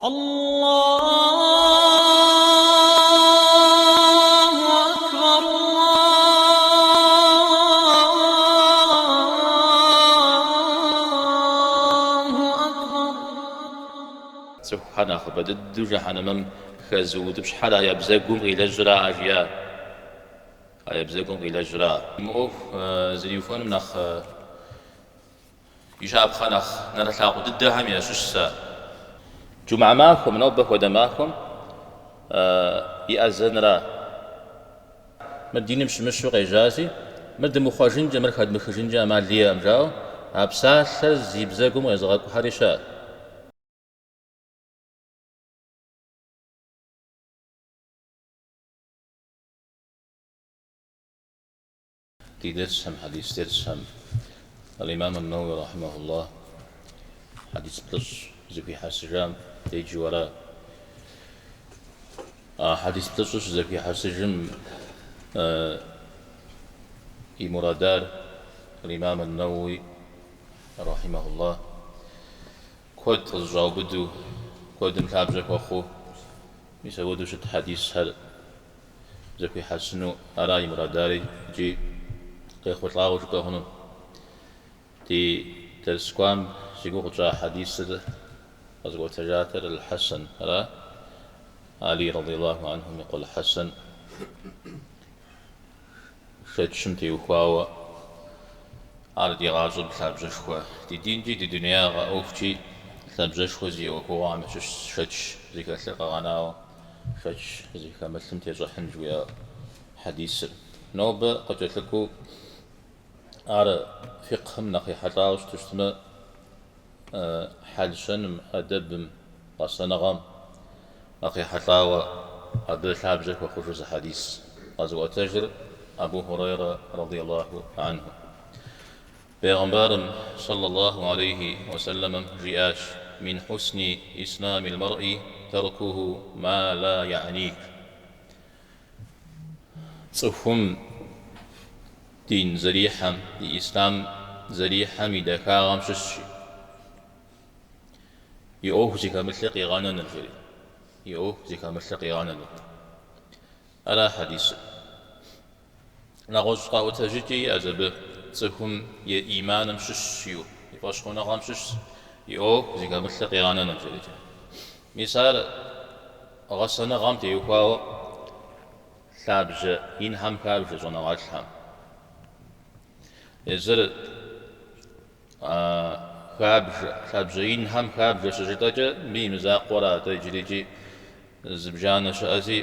الله أكبر الله أكبر. Цӏыхухэр нэхъыбэ дыдэу жыхьэнэмэм хэзыутӏыпщхьэр а я бзэгум къилэжьра, жиӏа. А я бзэгум къилэжьра. Мы ӏуэху зэриухуэным нэхъ И щапхъэ нэхъ нэрылъагъу дыдэхэм ящыщщ ар. Джумгьэ махуэм, нобэ хуэдэ махуэм и ӏэзэнра. Мыр диным щымыщу къежьащи, мыр дымыхъуэжынкӏэ, мыр хэдмыхыжынкӏэ ӏэмал иӏэкъым, жаӏэу а псалъэр зи бзэгум къезыгъэкӏухэри щыӏэщ. Ди дерсхэм, хьэдис дерсхэм, Аль-Имам ан-Науи рахьимэхуллах хьэдис плӏыщӏ зэхуихьэсыжам деджэу ара. А хьэдис плӏыщӏыр щызэхуихьэсыжым и мурадар Аль-Имам ан-Науи рахьимэхуллах куэд къызэщӏаубыдэу, куэдым лъабжьэ хуэхъуу, мис апхуэдэу щыт хьэдисхэр зэхуихьэсыну ара и мурадари икӏи къехъулӏауэ жыпӏэ хъуну. Ди дерс кӏуам зи гугъу тщӏа хьэдисыр къэзыӏуэтэжатэр Аль-Хьэсэн ара, Али радиаллаху анхум и къуэ Аль-Хьэсэн шэчым теухуауэ ар ди гъащӏэм лъабжьэшхуэ, ди динкӏи ди дунеягъэ ӏуэхукӏи лъабжьэшхуэ зиӏэ ӏуэхугъуэхэм ящыщщ шэч зыхэлъыр къэгъэнауэ. Шэч зыхэмылъым тещӏыхьын жыхуиӏэ хьэдисыр. Нобэ къыкӏэлъыкӏуэу ар фикъхым нэхъ ехьэлӏауэ щыту щытмэ, хьэл-щэным, ӏэдэбым, гъэсэныгъэм нэхъ ехьэлӏауэ абы лъабжьэ хуэхъужу зы хьэдис къэзыӏуэтэжыр Абу Хурайрэ радиаллаху анху. Бегъымбарым, сэллаллаху алейхи уэсэлэмым, жиӏащ, Мин хьусни исламил мэрӏи тэркуху ма ла яӏних. Цӏыхум дин зэрихьэм, и ислъам зэрихьэм и дахагъэм щыщщ и ӏуэху зыхэмылъыр къигъэнэныр, жери. И ӏуэху зыхэмылъыр къигъэнэныр. Ара хьэдисыр. Нэгъуэщӏ къэӏуэтэжыкӏи иӏэщ абы, цӏыхум и ӏиманым щыщщ жиӏэу, и фӏэщхъуныгъэм щыщщ, и ӏуэху зыхэмылъыр къигъэнэныр, жиӏэкӏэ. Мис ар гъэсэныгъэм теухуауэ лъабжьэ инхэм хабжэ щӏэныгъэлӏхэм. Езыр хабжэ, лъабжьэ инхэм хабжэ щыжытӏэкӏэ, мыбы и мызакъуэра, атӏэ иджырикӏи зыбжанэ щыӏэщи,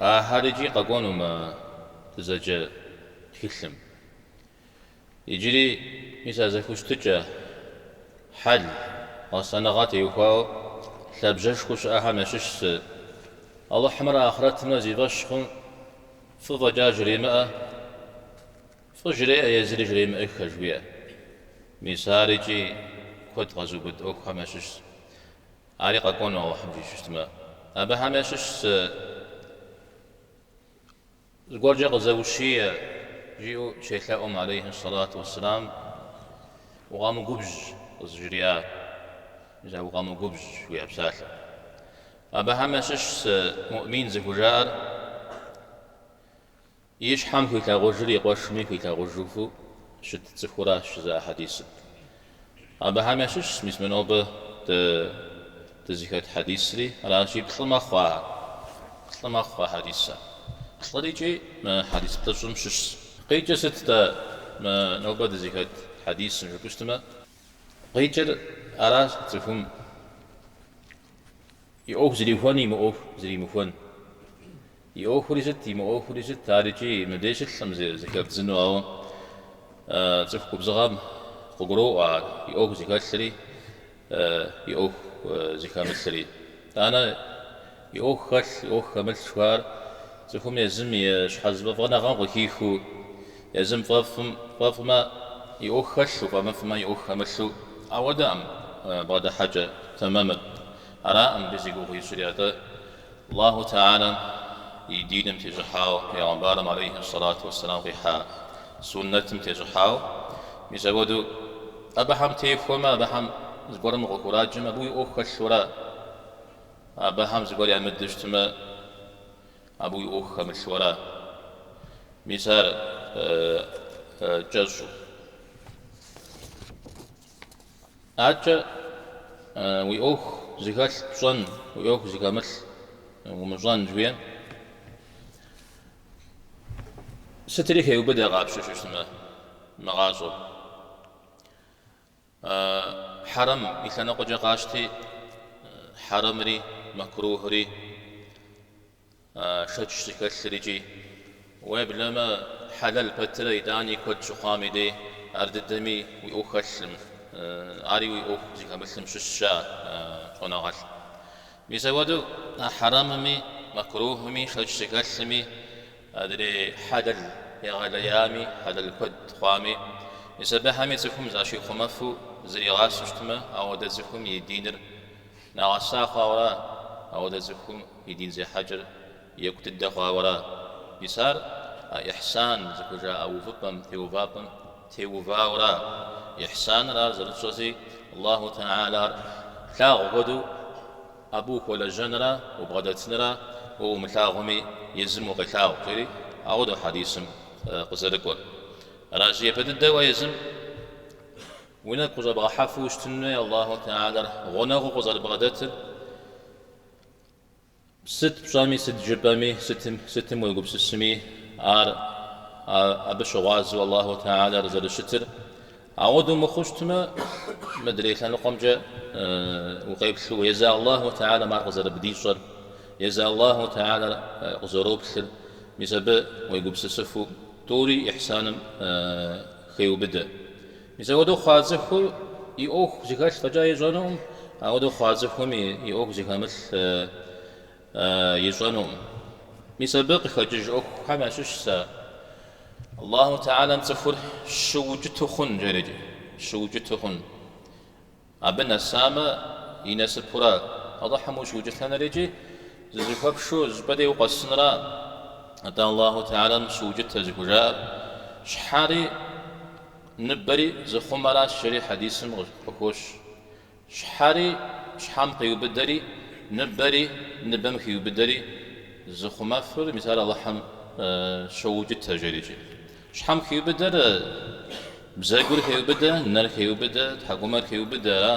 ахэр икӏи къэкӏуэну мы дызэджэ тхылъым. Иджыри мис а зэхущытыкӏэ, хьэл, гъэсэныгъэ теухуауэ лъабжьэшхуэу щыӏэхэм ящыщщ зы. Алыхьымрэ ахърэтымрэ зи фӏэщ хъум фӏы фӏэкӏа жремыӏэ, Фӏы жреӏэ езыри жремыӏыххэ жыхуиӏэр. Мис ар икӏи куэд къэзыубыд ӏуэхухэм ящыщщ. Ари къэкӏуэну Алыхьым жиӏэу щытмэ. Абыхэм ящыщщ зыгуэркӏэ къызэущие жиӏэу щелъэӏум, алейхи сэлату уэсселам, укъэмыгубжь къызыжриӏар. Мис а укъэмыгубжь жыхуиӏэ псалъэр. Абыхэм ящыщщ муӏмин зыхужаӏэр. И щхьэм хуилъагъужыр и къуэшми хуилъагъужыфу щыт цӏыхуращ жызыӏэ хьэдисыр. Абыхэм ящыщщ мис мы нобэ дэ дызыхэт хьэдисри, аращи, плӏы мэхъу ахэр, плӏы мэхъу а хьэдисыр. Плӏырикӏи мы хьэдис плӏыщӏым щыщщ. Къикӏыр сыт-тӏэ мы нобэ дызыхэт хьэдисым жыпӏэу щытмэ? Къикӏыр аращ цӏыхум И ӏуэху зрихуэн, и мыӏуэху зримыхуэн. И ӏуэхури сыт, и мыӏуэхури сыт, ар икӏи мыбдеж щылъкъым зэхэбдзыну, ауэ цӏыху губзыгъэм къыгуроӏуэ ар, и ӏуэху зыхэлъри, и ӏуэху зыхэмылъри. Итӏанэ и ӏуэху хэлъ, и ӏуэху хэмылъ жыхуаӏэр цӏыхум езым и щхьэзыфӏэфӏыныгъэм къыхихыу, езым фӏэфӏым, фӏэфӏмэ, и ӏуэху хэлъу, фӏэмыфӏмэ, и ӏуэху хэмылъу, ауэдэкъым бгъэдыхьэкӏэ тэмэмыр. Араӏым мыбы зи гугъу ищӏри, атӏэ Аллаху Тэхьэлам и диным тещӏыхьауэ, Пейгъэмбарым алейхи сэлату уэсселам къихьа суннэтым тещӏыхьауэ, мис апхуэдэу абыхэм техуэмэ, абыхэм зыгуэрым укъыхураджэмэ, абы уи ӏуэху хэлъу ара? Абыхэм зыгуэр ямыдэу щытмэ, абы уи ӏуэху хэмылъу ара. Мис ар кӏэщӏу. Адэкӏэ уи ӏуэху зыхэлъ пщӏэн, уи ӏуэху зыхэмылъ умыщӏэн жыхуиӏэм. Сытри хеубыдэ къапщтэу щытмэ мы гъащӏэм. Хьэрэм и лъэныкъуэкӏэ къащти, хьэрэмри, мэкрухри, шэч зыхэлъыр икӏи, уеблэмэ хьэлэл пэтрэ итӏани куэд щыхъуам и дей, ар дыдэми уи ӏуэху хэлъым, ари уи ӏуэху зыхэмылъым щыщщ, жаӏэ щӏэныгъэлӏ. Мис апхуэдэу а хьэрэмми, мэкрухми, шэч зыхэлъми, Адрей хьэлэл егъэлеями, хьэлэл куэд хъуами, мис абыхэми цӏыхум защихъумэфу зригъасэу щытмэ, ауэдэ цӏыхум и диныр нэгъэса хъуауэра, ауэдэ цӏыхум и дин зехьэкӏэр екӏу дыдэ хъуауэра. Мис ар а ихьсан зыхужаӏэ увыпӏэм, теувапӏэм теувауэра. Ихьсаныр ар зэрытщӏэщи, Аллаху Тэхьэлар плъагъу хуэдэу, Абы ухуэлэжьэнра, убгъэдэтынра, уэ умылъагъуми, езым укъелъагъу, жери ауэдэу хьэдисым къызэрыкӏуэр. Аращи, япэ дыдэ уэ езым уи нэгу къыщӏэбгъэхьэфу ущытын хуей Аллаху Тэхьэлэр гъунэгъуу къызэрыбгъэдэтыр, сыт пщӏэми, сыт жыпӏэми, сытым уегупсысми, ар абы щыгъуазэу Аллаху Тэхьэлэр зэрыщытыр. Ауэдэу мыхъуу щытмэ, мыдрей лъэныкъуэмкӏэ укъеплъу, езы Аллаху Тэхьэлэм ар къызэрыбдищӏэр, езы Аллаху Тэхьэлэр къызэроплъыр, мис абы уегупсысыфу, тӏури ихьсаным хеубыдэ. Мис ауэдэу хъуа цӏыхур и ӏуэху зыхэлъ фӏэкӏа ищӏэнукъым, ауэдэу хъуа цӏыхум и ӏуэху зыхэмылъ ищӏэнукъым. Мис абы къыхэкӏыж ӏуэхухэм ящыщщ а Аллаху Тэхьэлэм цӏыхур щыукӏыту хъун, жерикӏи, щыукӏыту хъун. Абы нэсамэ, и насыпура. Алыхьым ущыукӏытэныр икӏи зызыхуэпшу зыщӏыпӏэ дей укъэсынра. Атӏэ Аллаху Тэхьэлэм щыукӏытэ зыхужаӏэр щхьэри ныбэри зыхъумэращ, жери хьэдисым къыхощ. Щхьэри щхьэм къиубыдэри, ныбэри ныбэм хиубыдэри зыхъумэфыр, мис ар Алыхьым щоукӏытэ, жерикӏи. Щхьэм хиубыдэр бзэгур хеубыдэ, нэр хеубыдэ, тхьэкӏумэр хеубыдэ, ара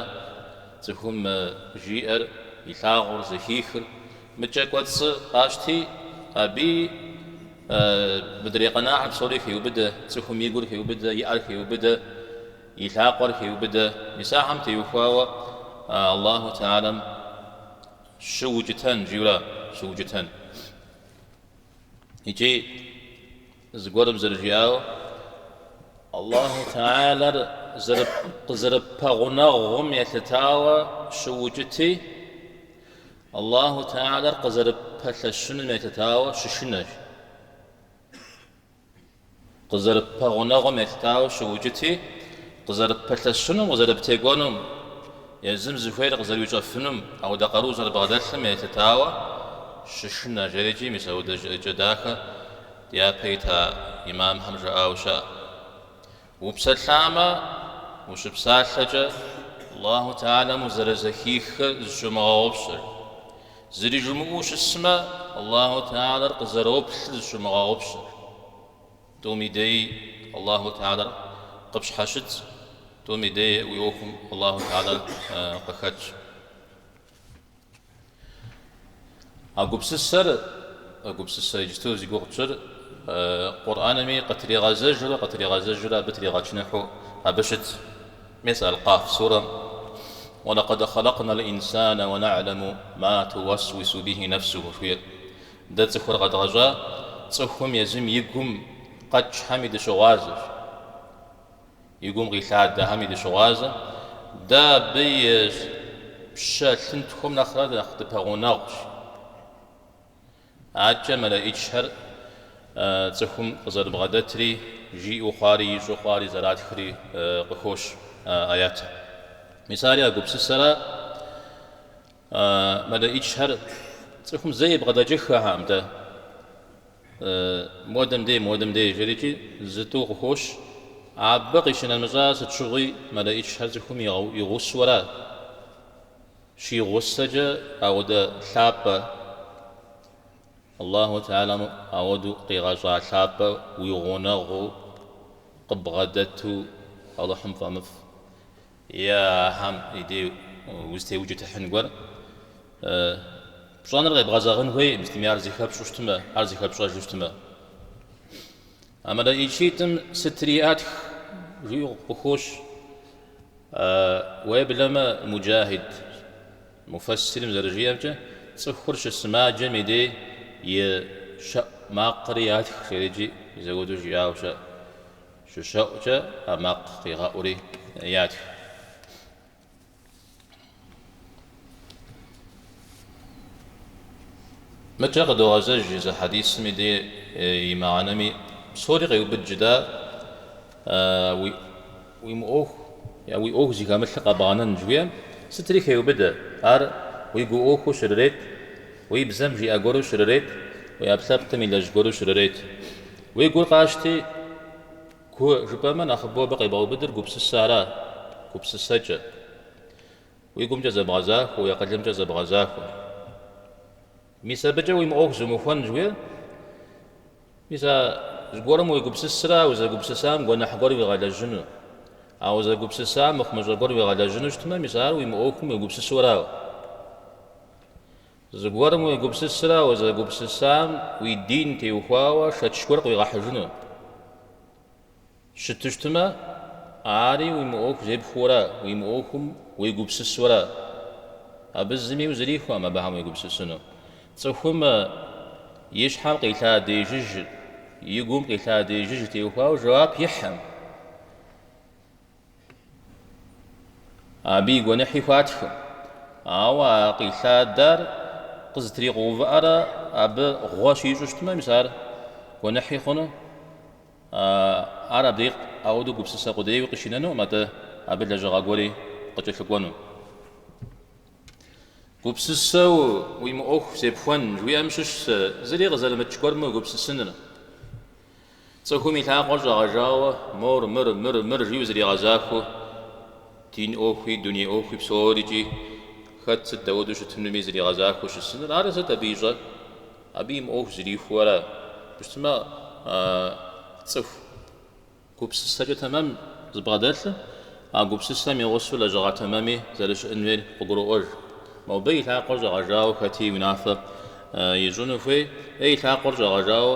цӏыхум жиӏэр, илъагъур, зэхихыр. Мыкӏэ кӏуэцӏыр къащти, абыи мыдрей къэнахэр псори хеубыдэ, цӏыхум и гур хеубыдэ, и ӏэр хеубыдэ. И лъакъуэр хеубыдэ, мис ахэм теухуауэ Аллаху Тэхьэлэм щыукӏытэн жиӏэурэ, щыукӏытэн. Икӏи зыгуэрым зэрыжиӏауэ, Аллаху Тэхьэлэр къызэрыппэгъунэгъум елъытауэ щыукӏыти, Аллаху Тэхьэлэр къызэрыппэлъэщыным елъытауэ щышынэщ. Къызэрыппэгъунэгъум елъытауэ щыукӏыти, къызэрыппэлъэщынум, къызэрыптекӏуэнум, езым зыхуейр къызэрыуищӏэфынум, ауэдэ къару зэрыбгъэдэлъым елъытауэ щышынэ, жерикӏи мис ауэдэ жыӏэкӏэ дахэ дяпэ ита имамхэм жаӏауэ щыӏэ. Упсэлъамэ, ущыпсалъэкӏэ, Аллаху Тэхьэлэм узэрызэхихыр зыщумыгъэгъупщэ. Зыри жумыӏэу ущысмэ, Аллаху Тэхьэлэр къызэроплъыр зыщумыгъэгъупщэ. Тӏум и деи Аллаху Тэхьэлэр къыпщхьэщытщ, тӏум и деи уи ӏуэхум Аллаху Тэхьэлэр къыхэтщ. А гупсысэр, а гупсысэ иджысту зи гугъу тщӏыр, Къурӏэнми къытригъэзэжурэ, къытригъэзэжурэ абы тригъэчыныхьу абы щыт. Мис Аль-Къаф сурэм, Уэлэкъэд хъэлэкънэ ль-инсанэ уэ нагьлэму ма тууэсуису бихи нэфсуху жыхуиӏэр. Дэ цӏыхур къэдгъэщӏа, цӏыхум езым и гум къэкӏхэми дыщыгъуазэщ. И гум къилъадэхэми дыщыгъуазэ, дэ абы и пщэ лъынтхуэм нэхърэ нэхъ дыпэгъунэгъущ. Адэкӏэ мэлэӏичхэр цӏыхум къызэрыбгъэдэтри, жиӏэу хъуари, ищӏэу хъуари зэратхри къыхощ аятым. Мис ари а гупсысэра мэлэӏичхэр цӏыхум зэи бгъэдэкӏыххэхэкъым дэ. Муэдэм дей, муэдэм дей, жерикӏи зы-тӏу къыхощ. Абы къищынэмыщӏа сыт щыгъуи мэлэӏичхэр цӏыхум и гъусэу ара. Щигъусэкӏэ ауэдэ лъапӏэ, Аллаху Тэхьэлам ауэдэу къигъэщӏа лъапӏэ уи гъунэгъуу къыбгъэдэту Алыхьым фӏэмыфӏ е ахэм и дей узытеукӏытыхьын гуэр пщӏэныр къебгъэзэгъын хуейкъым, сытми ар зыхэпщӏэу щытмэ, ар зыхэпщӏэжу щытмэ. А мэлэӏичитӏым сытри ятх жиӏэу къыхощ. Уеблэмэ, Муджахид муфэссирым зэрыжиӏэмкӏэ, цӏыхур щысымаджэм и дей и щэӏу макъри ятх жерикӏи мис ауэдэу жиӏауэ щыӏэ. Щыщэӏукӏэ а макъ къигъэӏури ятх. Мыкӏэ къыдогъэзэж езы хьэдисым и дей и мыхьэнэми псори къеубыд жытӏа уи мыӏуэху, я уи ӏуэху зыхэмылъыр къэбгъэнэн жыхуиӏэм сытри хеубыдэ. Ар уи гу ӏуэхуу щрырет, уи бзэм жиӏэ гуэру щрырет, уи ӏэпкълъэпкъым илэжь гуэру щрырет. Уи гур къащти, Гу жыпӏэмэ, нэхъыбэу абы къебгъэубыдыр гупсысэ ара, гупсысэкӏэ. Уи гумкӏэ зэбгъэзахуэ, уи акъылымкӏэ зэбгъэзахуэ. Мис абыкӏэ уи мыӏуэху зумыхуэн жыхуиӏэр, мис а зыгуэрым уегупсысрэ узэгупсысам гуэныхь гуэр уигъэлэжьыну, а узэгупсысам мыхъумыщӏэ гуэр уигъэлэжьыну щытмэ, мис ар уи мыӏуэхум уегупсысу ара. Зыгуэрым уегупсысрэ узэгупсысам уи дин теухуауэ шэч гуэр къыуигъэхьыжыну щыту щытмэ, ари уи мыӏуэху зепхуэу ара, уи мыӏуэхум уегупсысу ара. Абы зыми узэрихуэкъым абыхэм уегупсысыну. Цӏыхум и щхьэм къилъадежыжыр, и гум къилъадежыж теухуауэ жэуап ихькъым. Абы и гуэныхьи хуатхым. Ауэ а къилъадар къызэтригъэувыӏэрэ абы гъуэ щищӏу щытмэ, мис ар гуэныхьи хъуну. Ар абдей ауэдэу гупсысэ къудейуи къыщинэнукъым, атӏэ абы лэжьыгъэ гуэри къыкӏэлъыкӏуэну. Гупсысэу уи мыӏуэху зепхуэн жыхуиӏэм щыщ зыри къызэрымыкӏ гуэрым уегупсысыныр. Цӏыхум и лъакъуэр щӏэгъэжауэ, мор, мыр, мыр, мыр жиӏэу зригъэзахуэу, дин ӏуэхуи, дуней ӏуэхуи псорикӏи хэт сыт дауэдэу щытынуми зригъэзахуэу щысыныр, ар сыт абы ищӏэр? Абы и мыӏуэху зрихуэу ара? Щытмэ, цӏыху гупсысэкӏэ тэмэм зыбгъэдэлъыр, а гупсысэм и гъусэу лэжьыгъэ тэмэми зэрыщыӏэн хуейр къыгуроӏуэж. Мобы и лъакъуэр щӏэгъэжауэ хэти унафэ ищӏыну хуей, е и лъакъуэр щӏэгъэжауэ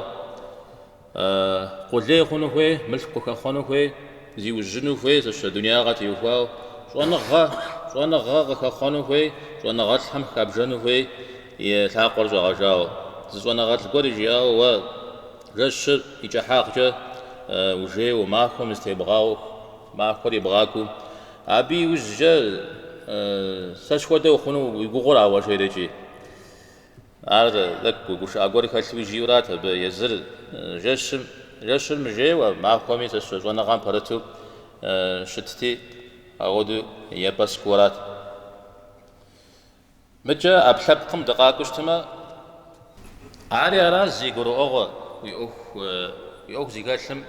Къулей хъуну хуей, мылъку къыхэхъуэну хуей, зиужьыну хуей, сэ дунеягъэ теухуауэ, щӏэныгъэ, щӏэныгъэ къыхэхъуэну хуей, щӏэныгъэлӏхэм хабжэну хуей и лъакъуэр щӏэгъэжауэ. Зы щӏэныгъэлӏ гуэри жиӏауэ, уэ жэщыр и кӏыхьагъкӏэ ужейуэ, махуэм зытебгъауэу, махуэр ибгъакӏуэу, абы иужькӏэ сэ схуэдэ ухъуну уи гугъэр ауэ жерикӏи. Ар тӏэкӏу гушыӏэ гуэр хэлъуи жиӏэурат абы, езыр жэщым, жэщыр мыжейуэ, махуэми сэ щӏэныгъэм пэрыту щытти, ауэдэу епӏэскӏуу арат. Мыкӏэ ӏэпкълъэпкъым дыкъакӏуэу щытмэ, ари ара зи гурыӏуэгъуэ, уи ӏуэху, уи ӏуэху зыхэлъым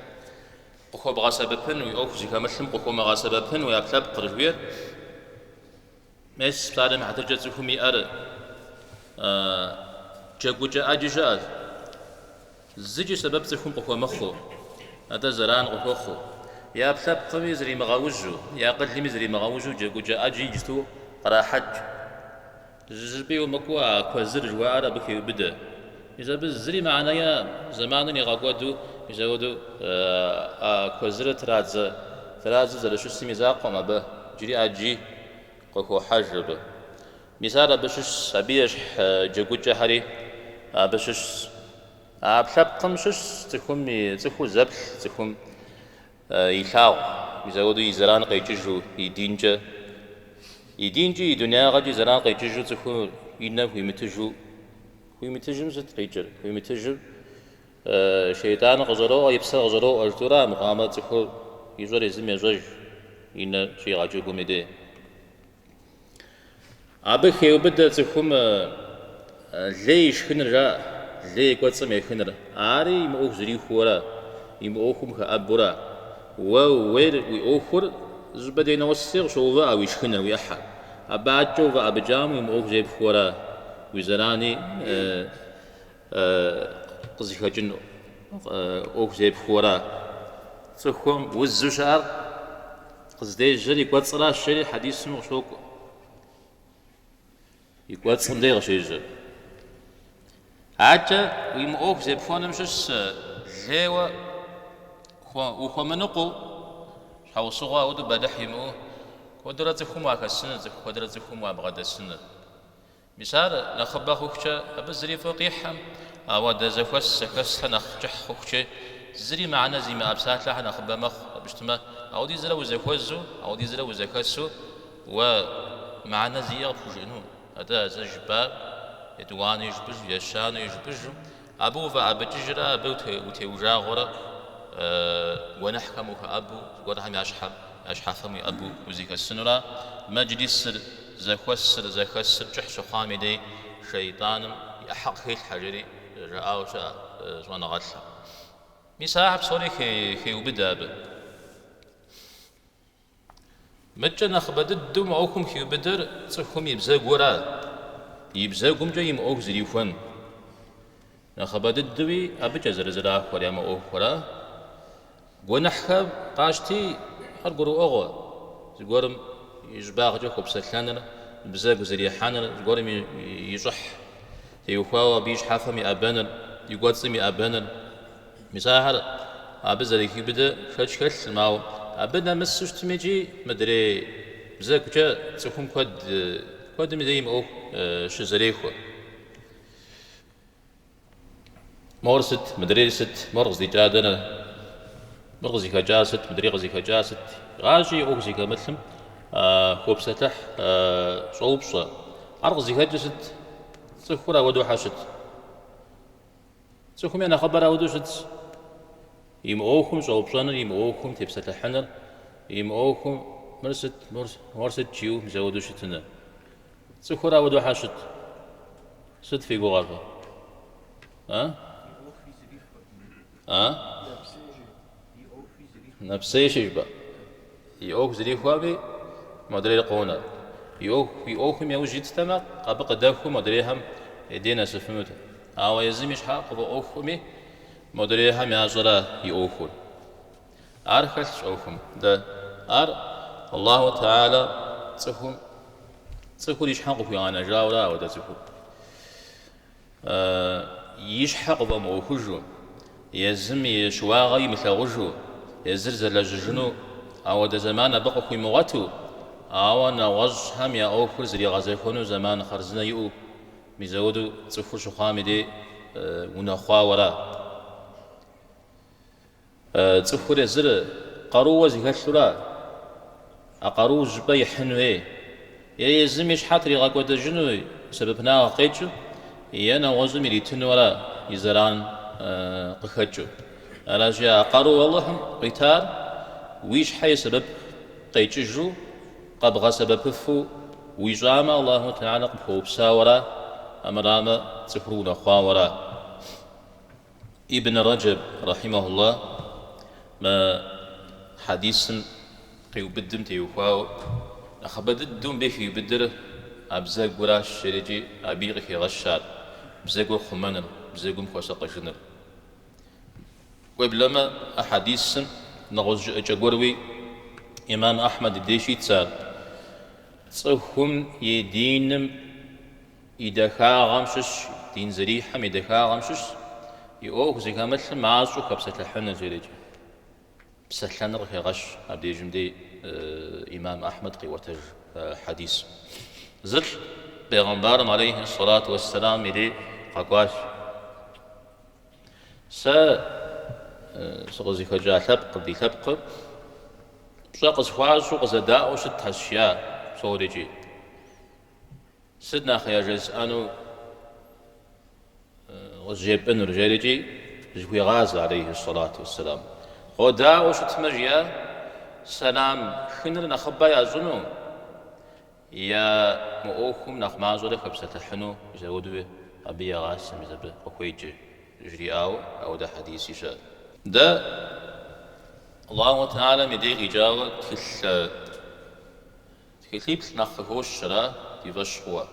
къыхуэбгъэсэбэпын, уи ӏуэху зыхэмылъым къыхуомыгъэсэбэпын уи ӏэпкълъэпкъыр жыхуиӏэр. Мес, псалъэм и хьэтыркӏэ цӏыхум и ӏэр джэгукӏэ ӏэджи щыӏэщ. Зыкӏи сэбэп цӏыхум къыхуэмыхъуу, атӏэ зэран къыхуэхъуу. И ӏэпкълъэпкъми зримыгъэужьу, и акъылми зримыгъэужьу джэгукӏэ ӏэджи иджысту кърахьэкӏ. Зыщӏыпӏи умыкӏуэу а куэзыр жыхуаӏэр абы хеубыдэ. Мис абы зыри мыхьэнэ иӏэкъым, зэманыр игъэкӏуэду, мис апхуэдэу а куэзырыр традзэ, традзэу зэрыщысым и закъуэкъым абы, иджыри ӏэджи къыхохьэж абы. Мис ар абы щыщщ, абы ещхь джэгукӏэхэри абы щыщщ. А ӏэпкълъэпкъым щыщщ цӏыхум и цӏыхур зэплъ, цӏыхум илъагъу, мис апхуэдэу и зэран къекӏыжу, и динкӏэ, и динкӏи и дунеягъэкӏи зэран къекӏыжу цӏыхур и нэ хуимытыжу. Хуимытыжым сыт къикӏыр? Хуимытыжыр шейтӏаныр къыщӏэроӏуэ, и псэр къыщӏэроӏуэ жытӏэура, мыхъуамэ цӏыхур ищӏэр езым ещӏэж и нэр щигъэджэгум и дей. Абы хеубыдэ цӏыхум лей ишхыныр жаӏэ, лей и кӏуэцӏым ехыныр. Ари и мыӏуэху зрихуэу ара, и мыӏуэхум хэӏэбэу ара. Уэ ууейр уи ӏуэхур зыщӏыпӏэ дей носри къыщоувыӏэ уи шхыныр, уи ӏыхьэр. Абы адэкӏэ уфӏэӏэбыкӏам уи мыӏуэху зепхуэу ара, уи зэрани къызыхэкӏын ӏуэху зепхуэу ара. Цӏыхум узу щыӏэр къыздежьэр и кӏуэцӏыращ, жери хьэдисым къыщокӏуэ. И кӏуэцӏым дей къыщежьэр. Адэкӏэ уи мыӏуэху зепхуэным щыщ лейуэ ухуэмыныкъуэу, щхьэусыгъуэ ауэдэу бэлыхь имыӏэу, куэдрэ цӏыхум уахэсыныр, цӏыху куэдрэ цӏыхум уабгъэдэсыныр. Мис ар нэхъыбэ хъухукӏэ абы зыри фӏы къихьым, ауэдэ зэхуэс зэхэсхэр нэхъ кӏыхь хъухукӏэ зыри мыхьэнэ зимыӏэ псалъэхэр нэхъыбэ мэхъу. Абы щытмэ, ауэдизрэ узэхуэзэу, ауэдизрэ узэхэсу уэ мыхьэнэ зиӏэ къыпхужыӏэну, атӏэ а зэ жыпӏар етӏуанэуи жыпӏэжу, ещанэуи жыпӏэжу, абы уфӏэӏэбыкӏыжрэ абы утеужагъуэрэ гуэныхьхэм ухэӏэбу, зыгуэрхэм я щхьэм, я щхьэфэм уиӏэбу узэхэсынура, мэджлисыр, зэхуэсыр, зэхэсыр кӏыхь щыхъуам и дей шейтӏаным и ӏыхьэ къыхелъхьэ, жери жаӏауэ щыӏэ щӏэныгъэлӏхэм. Мис ахэр псори хеубыдэ абы. Мыдкӏэ нэхъыбэ дыдэу мы ӏуэхум хиубыдэр цӏыхум и бзэгура, и бзэгумкӏэ и мыӏуэху зэрихуэн. Нэхъыбэ дыдэуи абыкӏэ зэрызэрахуэр я мыӏуэхура. Гуэныхьхэр къащти, ар гурыӏуэгъуэ, зыгуэрым и щӏыбагъкӏэ хуэпсэлъэныр, бзэгу зэрихьэныр, зыгуэрым и щӏыхь теухуауэ абы и щхьэфэм иӏэбэныр, и кӏуэцӏым иӏэбэныр. Мис ахэр абы зэрыхиубыдэ шэч хэлъым, ауэ абы нэмысу щытми икӏи мыдрей бзэгукӏэ цӏыхум куэд, куэдым и дей и мыӏуэху щызэрехуэ. Мор сыт, мыдрейр сыт, мор къыздикӏар дэнэ, мыр къызыхэкӏар сыт, мыдрейр къызыхэкӏар сыт, игъащӏи и ӏуэху зыхэмылъым хуопсэлъыхь, щӏоупщӏэ. Ар къызыхэкӏыр сыт? Цӏыхур ауэдэу хьэ щыт? Цӏыхум я нэхъыбэр ауэдэу щытщ. И мыӏуэхум щӏэупщӏэныр, и мыӏуэхум тепсэлъыхьыныр, и мыӏуэхум мыр сыт, мор сыт жиӏэу мис ауэдэу щытыныр. Цӏыхур ауэдэу хьэ щыт? Сыт фи гугъэр фэ? А? А? Нэпсейщи жыпӏэ. И ӏуэху зэрихуэми, модрейр къонэ. И ӏуэху, и ӏуэхум яужь иттэмэ, абы къыдэхуэу модрейхэм я дей нэсыфынут. Ауэ езым и щхьэ къыфӏэӏуэхуми, модрейхэм ящӏэра и ӏуэхур. Ар хэлъщ ӏуэхум. Дэ ар Аллаху Тэхьэлэ цӏыхум, цӏыхур и щхьэм къыхуигъэнэжауэра ауэдэ цӏыхур. И щхьэ къыфӏэмыӏуэхужу, езым и щыуагъэ имылъагъужу, езыр зэлэжьыжыну ауэдэ зэман абы къыхуимыгъуэту, ауэ нэгъуэщӏхэм я ӏуэхур зригъэзэхуэну зэман хъарзынэ иӏэу, мис ауэдэу цӏыхур щыхъуам и дей унэхъуауэра. Цӏыхур езыр къарууэ зыхэлъура, а къарур зыщӏыпӏэ ихьын хуей, е езым и щхьэ тригъэкӏуэдэжыну сэбэпынагъ къекӏыу, е нэгъуэщӏым иритыну ара и зэран къыхэкӏыу. Аращи, а къару Алыхьым къуитар уи щхьэ и сэбэп къекӏыжу, къэбгъэсэбэпыфу уищӏамэ, Аллаху Тэхьэлэ къыпхуэупсауэра, амырамэ цӏыхур унэхъуауэра. Ибн Рэджэб, рахьимэхуллах, мы хьэдисым къиубыдым теухуауэ, нэхъыбэ дыдэу мыбы хиубыдыр а бзэгуращ, жери икӏи абыи къыхегъэщ ар, бзэгур хъумэныр, бзэгум хуэсакъыжыныр. Уеблэмэ, а хьэдисым нэгъуэщӏ жыӏэкӏэ гуэруи имам Ахьмэд и деж щитщ ар, цӏыхум и диным И дахагъэм щыщ, дин зэрихьэм и дахагъэм щыщ, и ӏуэху зыхэмылъым мащӏэу хэпсэлъыхьыныр, жерикӏ. Псэлъэныр къыхегъэщ абдежым дей имам Ахьмэд къиӏуэтэж хьэдис. Зылӏ бегъымбарым алейхи сэлату уэсселам и дей къэкӏуащ. Сэ сыкъызыхэкӏа лъэпкъыр, ди лъэпкъыр, пщӏэ къысхуащӏу къызэдаӏуэу щытхэщ, жиӏа псорикӏи. Сыт нэхъ яжесӏэну къызжепӏэнур, жерикӏи зыхуигъазэ, алейхи сэлату уэсселам. Къодаӏуэу щытмэ, жиӏа, сэлам хыныр нэхъыбэ ящӏыну, я мыӏуэхум нэхъ мащӏэрэ хэпсэлъыхьыну, мис ауэдэуи абы егъасэ, мис абы къыхуеджэ, жриӏауэ ауэдэ хьэдиси щыӏэщ. Дэ Аллаху Тэхьэлэм и дей къикӏауэ тхылъ. Тхылъиплӏ нэхъ къыхощ, ара ди фӏэщ хъууэ?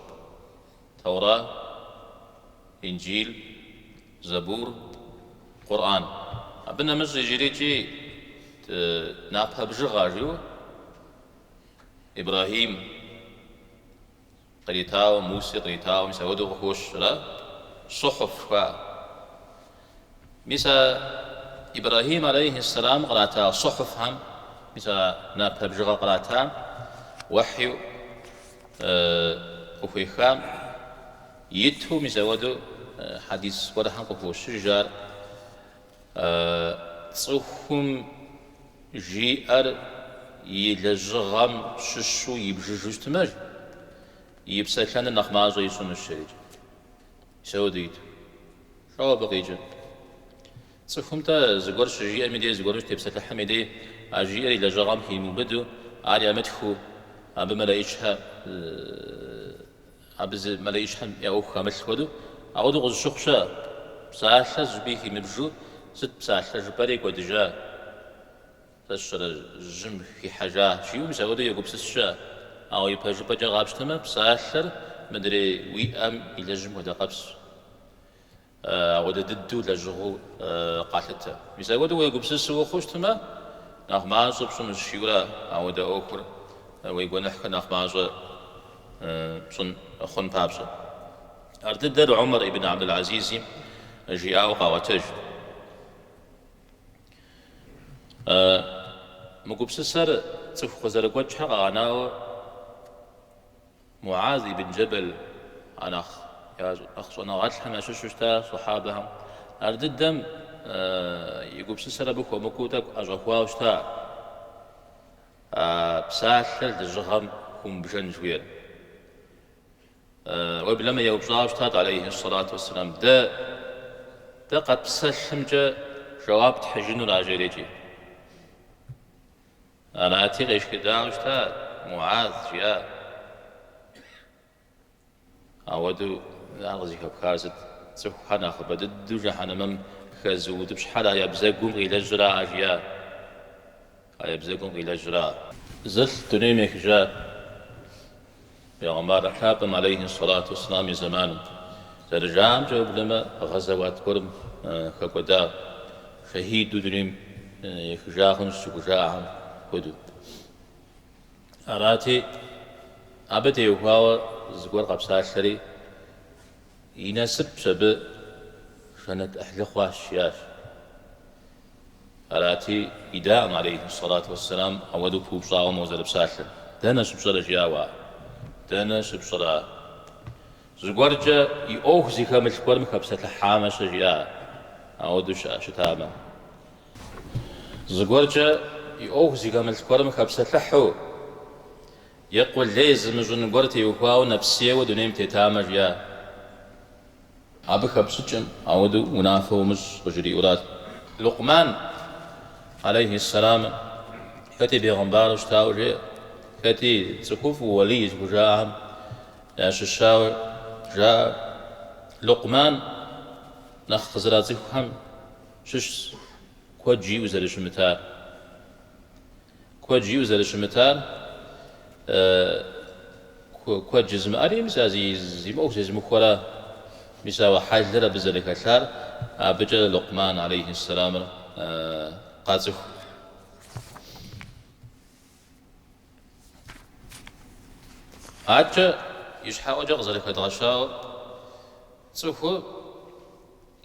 Тэура, Инджил, Забур, Къурӏэн. Абы нэмыщӏ иджырикӏи напэ бжыгъэ жиӏэу Ибрэхьим къритауэ, Муси къритауэ, мис апхуэдэу къыхощ, ара? Сухьуф жыхуаӏэ. Мис а Ибрэхьим алейхи сэлам кърата сухьуфхэм, мис а напэ бжыгъэ къратам, уэхью къыхуехам иту мис апхуэдэу хьэдис гуэрхэм къыхощыж ар цӏыхум жиӏэр и лэжьыгъэм щыщу ибжыжу щытмэ, и псэлъэныр нэхъ мащӏэ ищӏынущ, жерикӏ. Мис ауэдэу иту. Лӏо абы къикӏыр? Цӏыхум-тӏэ зыгуэр щыжиӏэм и дей, зыгуэрым щытепсэлъыхьым и дей, а жиӏэр и лэжьыгъэм химыубыдэу, ар ямытхыу, абы мэлэӏичхэр, абы зы мэлэӏичхэм я ӏуэху хэмылъ хуэдэу, ауэдэу къызыщыхъу щыӏэ. Псалъэ зыщӏыпӏи химыбжу, сыт псалъэ жыпӏэри кӏуэдыжа? Сэ сщӏэрэ жьым хихьэжа жиӏэу мис апхуэдэу егупсыс щыӏэ. Ауэ ипэжыпӏэкӏэ къапщтэмэ, псалъэр мыдрей уи ӏэм илэжьым хуэдэ къабзэщ. Апхуэдэ дыдэу лэжьыгъэу къалъытэ. Мис апхуэдэу уегупсысу ухъуу щытмэ, нэхъ мащӏэ пщӏынущ жиӏэурэ апхуэдэ ӏуэхур, уи гуэныхьхэр нэхъ мащӏэ пщӏын хъун папщӏэ. Ар дыдэр Умар ибн Абдул-Азизи жиӏауэ къаӏуэтэж. Мы гупсысэр цӏыху къызэрыгуэкӏхэр къэгъэнауэ Муаз ибн Джэбэл а нэхъ щӏэныгъэлӏхэм ящыщу щыта сухьабэхэм, ар дыдэм и гупсысэр абы хуэмыкӏуэу тӏэкӏу ӏэщӏэхуауэ щыта а псалъэр лэжьыгъэм хыумыбжэн жыхуиӏэр. Уеблэмэ еупщӏауэ щытат, алейхи сэлату уэсселам, дэ дэ къэтпсэлъымкӏэ жэуап тхьыжынура, жерикӏи. Арати, къешхыдауэ щыта Муаз, жиӏа. Ауэдэу ар къызыхэпхар сыт? Цӏыхухэр нэхъыбэ дыдэу жыхьэнэмэм хэзыутӏыпщхьэр а я бзэгум къилэжьра, жиӏа. А я бзэгум къилэжьра. Зылӏ дунейм ехыжа Бегъымбар лъапӏэм алейхи сэлату уэсселам и зэманым, зэрыжаӏэмкӏэ уеблэмэ гъэзэуат гуэрым хэкӏуэда, шэхиду дунейм ехыжа хъунщ зыхужаӏэхэм хуэдэу. Арати, абы теухуауэ зыгуэр къэпсалъэри, и насыпщ абы жэнэт ӏыхьлы хъуащ, жиӏащ. Арати, идаӏым, алейхи сэлату уэсселам, ауэдэу пыупщӏауэ мо зэрыпсалъэр. Дэнэ щыпщӏэрэ, жиӏауэ ар? Дэнэ щыпщӏэрэ ар? Зыгуэркӏэ и ӏуэху зыхэмылъ гуэрым хэпсэлъыхьамэ-щэ, жиӏа, ауэдэу щыӏэ щытамэ. Зыгуэркӏэ и ӏуэху зыхэмылъ гуэрым хэпсэлъыхьу е къулей зымыщӏын гуэр теухуауэ нэпсейуэ дунейм тетамэ, жиӏа. Абы хэпщӏыкӏым ауэдэу унафэ умыщӏ къыжриӏэурат. Лукъман, алейхи сэлам, хэти бегъымбару щытауэ жеӏэ, хэти цӏыхуфӏу уэлий зыхужаӏэхэм ящыщауэ жаӏэ. Лукъман нэхъ къызэрацӏыхухэм щыщщ куэд жиӏэу зэрыщымытар. Куэд жиӏэу зэрыщымытар, куэд жызымыӏэри, мис а зи мыӏуэху зезымыхуэра, мис ауэ хьэлыр абы зэрыхэлъар, абыкӏэ Лукъман алейхи сэламыр къацӏыху. Адэкӏэ ищхьэӏуэкӏэ къызэрыхэдгъэщауэ, цӏыхур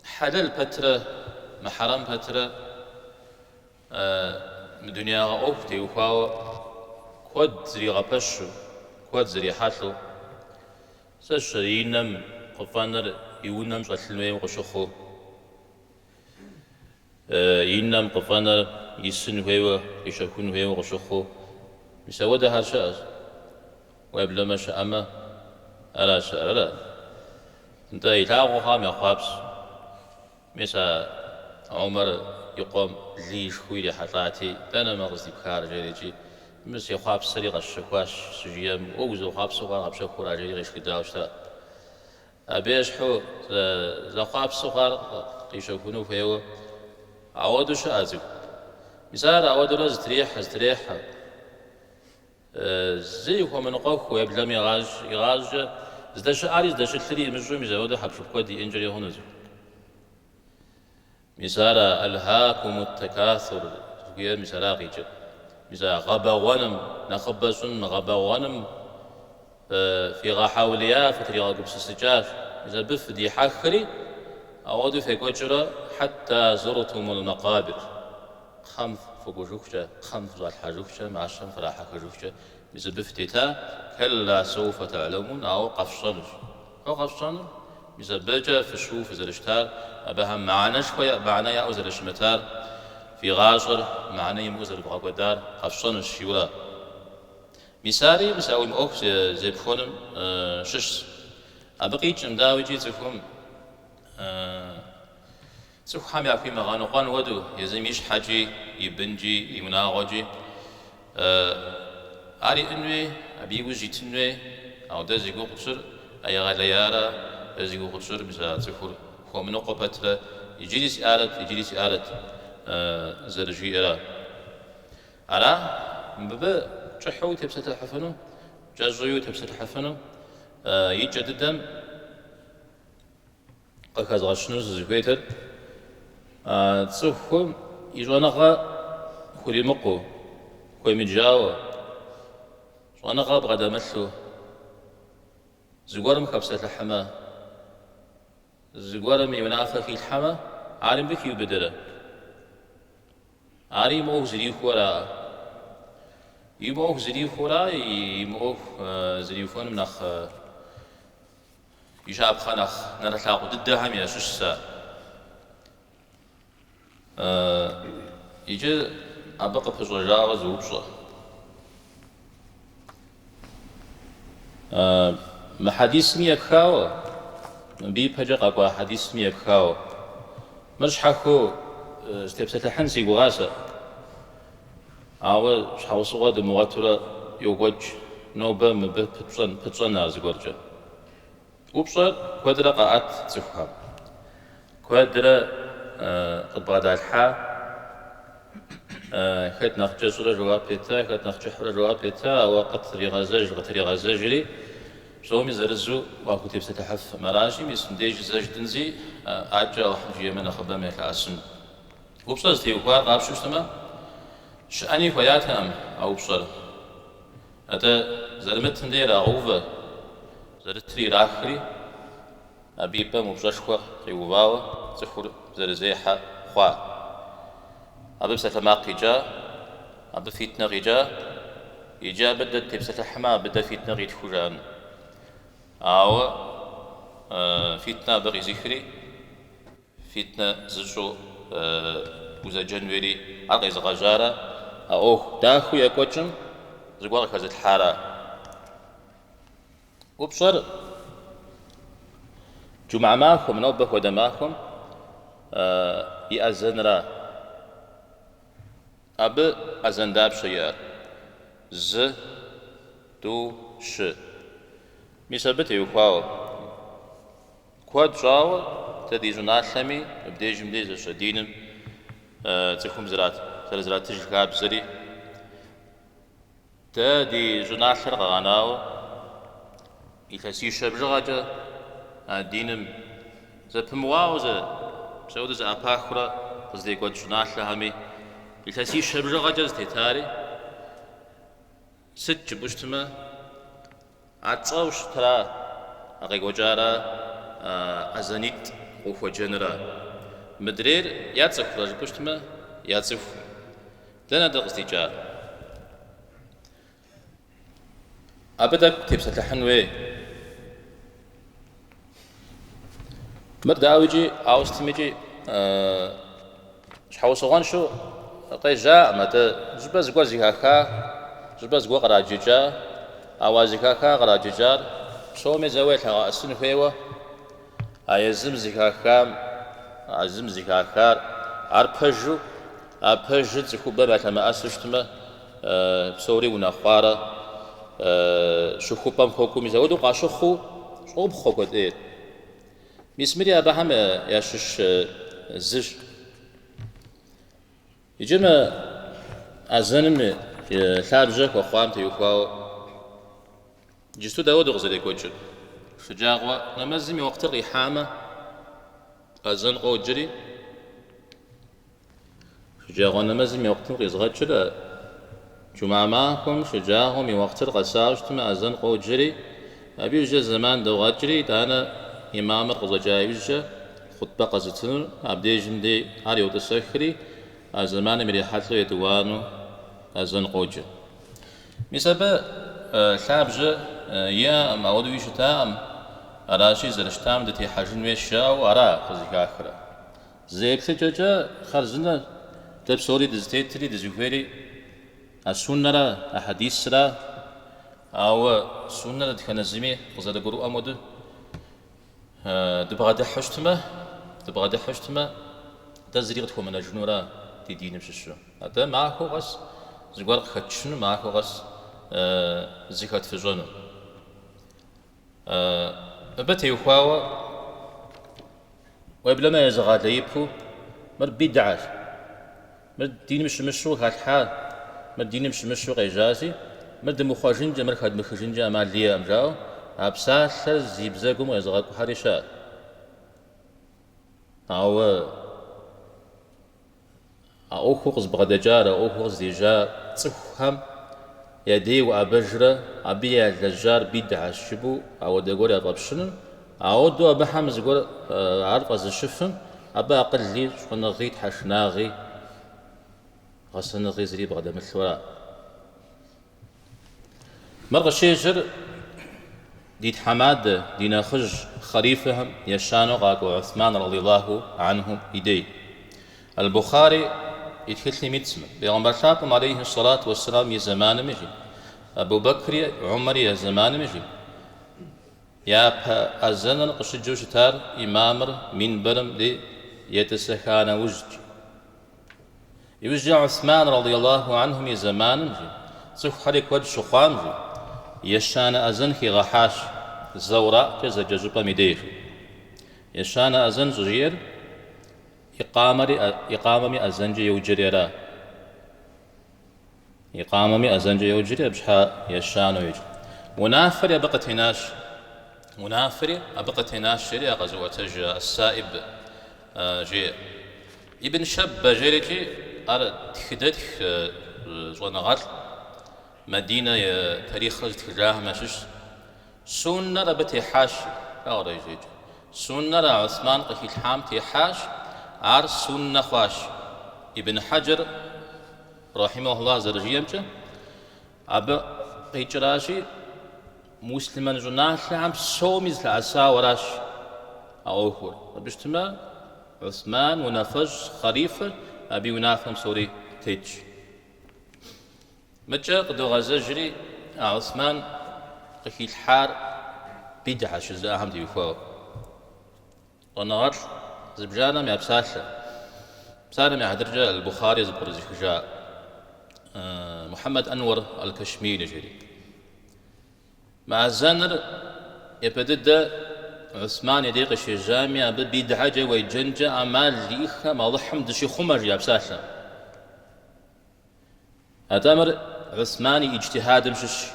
хьэлэл пэтрэ мыхьэрэм пэтрэ Мы дунеягъэ ӏуэху теухуауэ куэд зригъэпэщу, куэд зрихьэлӏэу, сэ сщӏэрэ и нэм къыфӏэнэр и унэм щӏэлъын хуейуэ къыщыхъуу, и нэм къыфӏэнэр исын хуейуэ, къищэхун хуейуэ къыщыхъуу, мис ауэдэхэр щыӏэщ. Уеблэмэ щыӏэмэ, ара щыӏэр, ара? Нтӏэ, илъагъуу хъуам ехъуапсэу. Мис а Умар и къуэм лы ишхыу ирихьэлӏати, дэнэ мыр къыздипхар, жери икӏи, мыр сехъуапсэри къэсщэхуащ, щыжиӏэм, уэ узэхъуапсэу хъуар къэпщэхура, жери къешхыдауэ щыта. Абы ещхьу зэхъуапсэу хъуар къищэхуну хуейуэ ауэдэу щыӏэ цӏыху. Мис ар ауэдэурэ зытрехьэ, зытрехьэ. Зыри хуэмыныкъуэххэу, уеблэмэ игъащӏэкӏэ здэщыӏэри здэщылъри имыщӏэу мис апхуэдэу хьэпшып куэд иӏэнкӏэри хъуну цӏыху. Мис ар ӏэлхакумут-тэкасур жыхуиӏэр мис ара къикӏыр. Мис а гъэбэгъуэным, нэхъыбэ щӏын гъэбэгъуэным фигъэхьэулея, фытригъэгупсысыкӏащ. Мис абы фыдихьэхри, ауэдэу фекӏуэкӏыурэ хьэтта зуртумул мэкъабир. Кхъэм фыкӏуэжыхукӏэ, кхъэм фыщӏалъхьэжыхукӏэ, мащэм фрахьэхыжыхукӏэ, мис абы фытета, кэлла сэуфэ тэӏлэмун, ауэ къэфщӏэнущ. Фэ къэфщӏэнур, мис абыкӏэ фыщыу фызэрыщытар, абыхэм мыхьэнэшхуэ, мыхьэнэ яӏэу зэрыщымытар, фи гъащӏэр мыхьэнэ имыӏэу зэрыбгъэкӏуэдар къэфщӏэнущ, жиӏэурэ. Мис ари, мис а уи мыӏуэху зепхуэным щыщщ. Абы къикӏым, дауикӏи, цӏыхум Цӏыхухэм яхуимыгъэныкъуэн хуэдэу, езым и щхьэкӏи, и бынкӏи, и унагъуэкӏи ар иӏэн хуей, абы и ужь итын хуей. Ауэ дэ зи гугъу тщӏыр а егъэлеяра, дэ зи гугъу тщӏыр мис а цӏыхур хуэмыныкъуэ пэтрэ иджыри сиӏарэт, иджыри сиӏарэт зэрыжиӏэра. Ара, мыбы кӏыхьу утепсэлъыхьыфыну, кӏэщӏуи утепсэлъыхьыфыну, икӏэ дыдэм Къыхэзгъэщыну сызыхуейтыр цӏыхум и щӏэныгъэ хуримыкъуу, хуемыджауэ, щӏэныгъэ бгъэдэмылъу, зыгуэрым хэпсэлъыхьмэ, зыгуэрым и унафэ хилъхьэмэ, ари мыбы хиубыдэрэ? Ари и мыӏуэху зэрихуэра? И мыӏуэху зэрихуэра, и мыӏуэху зэрихуэным нэхъ И щапхъэ нэхъ нэрылъагъу дыдэхэм ящыщщ ар. Иджы абы къыпыщӏэжауэ зы упщӏэ. Мы хьэдисми епхауэ, мыбы ипэкӏэ къэкӏуа хьэдисми епхауэ. Мыр щхьэхуэу сытепсэлъыхьын си гугъа сэ. Ауэ щхьэусыгъуэ дымыгъуэтурэ йокӏуэкӏ нобэ мыбы пытщӏэн ар зыгуэркӏэ. Упщӏэр куэдрэ къаӏэт цӏыхухэм. Куэдрэ къыдбгъэдалъхьа, хэт нэхъ кӏэщӏрэ жэуап ета, хэт нэхъ кӏыхьрэ жэуап ета, ауэ къытригъэзэж, къытригъэзэжри, псоми зырызу уахутепсэлъыхьыфкъым. Аращи, мис мыбдеж зэ жытӏэнщи, адэкӏэ Алыхьым жиӏэмэ нэхъыбэм ялъэӏэсын. Упщӏэр зытеухуар къапщтэу щытмэ, щыӏэни хуеятэкъым а упщӏэр. Атӏэ зэрымытым де ирагъэувэ, зэрытри ирахри, абы и пӏэм упщӏэшхуэ къиувауэ цӏыхур зэрызехьэ хъуа. Абы псалъэмакъ къикӏа, абы фитнэ къикӏа, иджы абы дэ дытепсэлъыхьмэ, абы дэ фитнэ къитхыу жаӏэн. Ауэ фитнэ абы къизыхри, Фитнэ зыщӏу узэджэн хуейри ар къезыгъэжьара, а ӏуэху дахэу екӏуэкӏым зыгуэр къыхэзылъхьара? Упщӏэр джумгьэ махуэм, нобэ хуэдэ махуэм и ӏэзэнра? Абы ӏэзэн дапщэ иӏэр? Зы, тӏу, щы. Мис абы теухуауэ. Куэд щӏауэ дэ ди щӏыналъэми, мыбдежым дей зэщэ диным цӏыхум зэрызратыж хабзэри, дэ ди щӏыналъэр къэгъэнауэ илъэсищэ бжыгъэкӏэ а диным зэпымыуауэ зэ псэуду зэӏэпахыурэ къыздекӏуэкӏ щӏыналъэхэми илъэсищэ бжыгъэкӏэ зытетари, Сыт жыпӏэу щытмэ, а тщӏэу щытра, а къекӏуэкӏара ӏэзэнитӏ къыхуеджэныра? Мыдрейр яцӏыхурэ жыпӏэу щытмэ, яцӏыху. Дэнэ дэ къыздикӏар? Абы тӏэкӏу тепсэлъыхьын хуей. Мыр дауикӏи, ауэ сытмикӏи щхьэусыгъуэншэу къежьаӏым, атӏэ щӏыпӏэ зыгуэр зэхаха, щӏыпӏэ зыгуэр къраджыкӏа, ауэ а зэхаха къраджыкӏар псоми зэуэ ялъэгъэӏэсын хуейуэ, а езым зэхахам, а езым зэхахар, ар пэжу, а пэжыр цӏыхубэм ялъэмыӏэсу щытмэ, Псори унэхъуарэ щыхупӏэм хуэкӏуэу мис апхуэдэу къащыхъуу щӏопхъуэ куэд ӏейр. Мис мыри абыхэм ящыщ зыщ. Иджы мы азэным лъабжьэ хуэхъуам теухуауэ иджысту дауэ дыкъызэрекӏуэкӏыр? Шэджагъуэ нэмэзым и уэхътыр къихьамэ, азэн къоджэри, шэджагъуэ нэмэзым и уэхътым къизгъэкӏыр джумэ махуэм шэджагъуэм и уэхътыр къэсауэ щытмэ, азэн къоджэри, абы иужькӏэ зэман догъэкӏри, итӏанэ имамыр къыщӏэкӏа иужькӏэ хъутӏбэ къэзытынур абдежым дей ар йотӏысэхри, а зэманым ирихьэлӏэу етӏуанэу азэн къоджэ. Мис абы лъабжьэ иӏэкъым, ауэдэуи щытакъым, аращи, зэрыщытам дытехьэжын хуейщ жаӏэу ара къызыхахрэ. Зы еплъыкӏэкӏэ хъарзынэ дэ псори дызытетри дызыхуейри а суннэра, а хьэдисра, ауэ суннэр дэтхэнэ зыми къызэрыгурыӏуэм хуэдэу дыбгъэдыхьу щытмэ, дыбгъэдыхьу щытмэ, дэ зыри къытхуэмынэжынура ди диным щыщу. Атӏэ махуэ къэс зыгуэр къыхэтчыну, махуэ къэс зыхэтфыщӏэну. Мыбы теухуауэ уеблэмэ езыгъэлеипэу мыр бидгьэщ, мыр диным щымыщу къыхалъхьа, мыр диным щымыщу къежьащи, мыр дымыхъуэжынкӏэ, мыр хэдмыхыжынкӏэ ӏэмал иӏэкъым жаӏэу а псалъэр зи бзэгум къезыгъэкӏухэри щыӏэщ. Ауэ А ӏуэхур къызыбгъэдэкӏар, а ӏуэхур къыздежьа цӏыхухэм я дей уӏэбэжрэ абы ялэжьар бидгьэщ жыпӏэу ауэдэ гуэр яфӏэпщыным, ауэдэу абыхэм зыгуэр ар фӏэзыщыфым, абы акъыли, щӏэныгъи, тхьэшынагъи, гъэсэныгъи зыри бгъэдэмылъу ара. Мыр къыщежьэр ди тхьэмадэ, ди нэхъыжь хъалифэхэм ещанэу къакӏуэ Уthман радиаллаху анхум и дей. Аль-Бухари и тхылъым итщ мыр. Бегъымбар лъапӏэм алейхи сэлату уэсселам и зэманми жи, Абу Бэкри Умэри я зэманми жи, япэ азэныр къыщыджэу щытар имамыр минбэрым дей етӏысэха нэужькӏэ. Иужькӏэ Уthман радиаллаху анхум и зэманым, жи, цӏыхухэри куэд щыхъуам, жи, ещанэ азэн хигъэхьащ Зэураӏкӏэ зэджэ щӏыпӏэм и деж. Ещанэ азэн щӏыжиӏэр икъамэри, икъамэми азэнкӏэ йоджэри ара. Икъамэми азэнкӏэ йоджэри, абы щхьа ещанэу йоджэ. Унафэри абы къытенащ. Унафэри абы къытенащ, жери а къэзыӏуэтэж Ас-Саиб жеӏэ. Ибн Шэббэ жерикӏи ар тхыдэтх щӏэныгъэлӏ, Мадинэ и тарихъыр зытхыжахэм ящыщщ. Суннэр абы техьащ, жаӏэурэ жеӏэкӏэ. Суннэр а Уthман къыхилъхьам техьащ, ар суннэ хъуащ. Ибн Хьэджэр Рахьимэхуллах зэрыжиӏэмкӏэ, абы къикӏращи, муслъымэн щӏыналъэхэм псоми зылъэӏэсауэ аращ а ӏуэхур. Абы щытмэ, Уthман унафэщӏ, хъалифэ, абы и унафэм псори тетщ. Мыкӏэ къыдогъэзэжри, а Уthман къыхилъхьар бидгьэщ жызыӏэхэм теухуауэ. Щӏэныгъэлӏ зыбжанэм я псалъэ. Псалъэм и хьэтыркӏэ Аль-Бухъари зыпкърызыхыжа Мухьэммэд Ануэр Аль-Кашмири жери. Мы азэныр япэ дыдэ Усман и дей къыщежьами, абы бидгьэкӏэ уеджэнкӏэ ӏэмал иӏэххэм Алыхьым дыщихъумэ, жи а псалъэм. Атӏэ мыр Усман и иджтихьадым щыщ.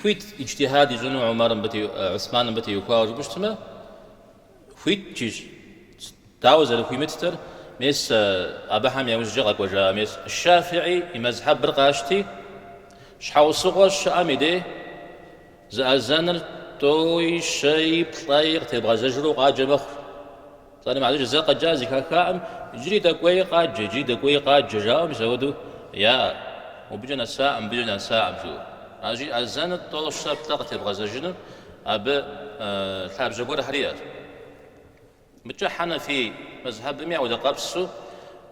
Хуит иджтихьад ищӏыну Умар мыбы Усман мыбы теухуауэ жыпӏэу щытмэ, хуит жищ. Дауэ зэрыхуимыттэр, мес абыхэм я ужькӏэ къэкӏуэжа мес Шафии и мэзхьэбыр къащти, щхьэусыгъуэ щыӏэм и дей зы азэныр тӏои, щэи, плӏэи къытебгъэзэжурэ къаджэ мэхъу. Псалъэм и хьэтыркӏэ зэ къэджа зэхахаӏым, иджыри тӏэкӏуей къаджэ, иджыри тӏэкӏуей къаджэ, жаӏэу мис апхуэдэу яӏэ. Мобыкӏэ нэсаӏым, мыбыкӏэ нэсаӏым, жиӏэу. Аращи, азэныр тӏо, щэ, плӏэ къытебгъэзэжыну абы лъабжьэ гуэрхэр иӏэщ. Мыкӏэ Хьэнэфий мэзхьэбыми апхуэдэ къэпсу,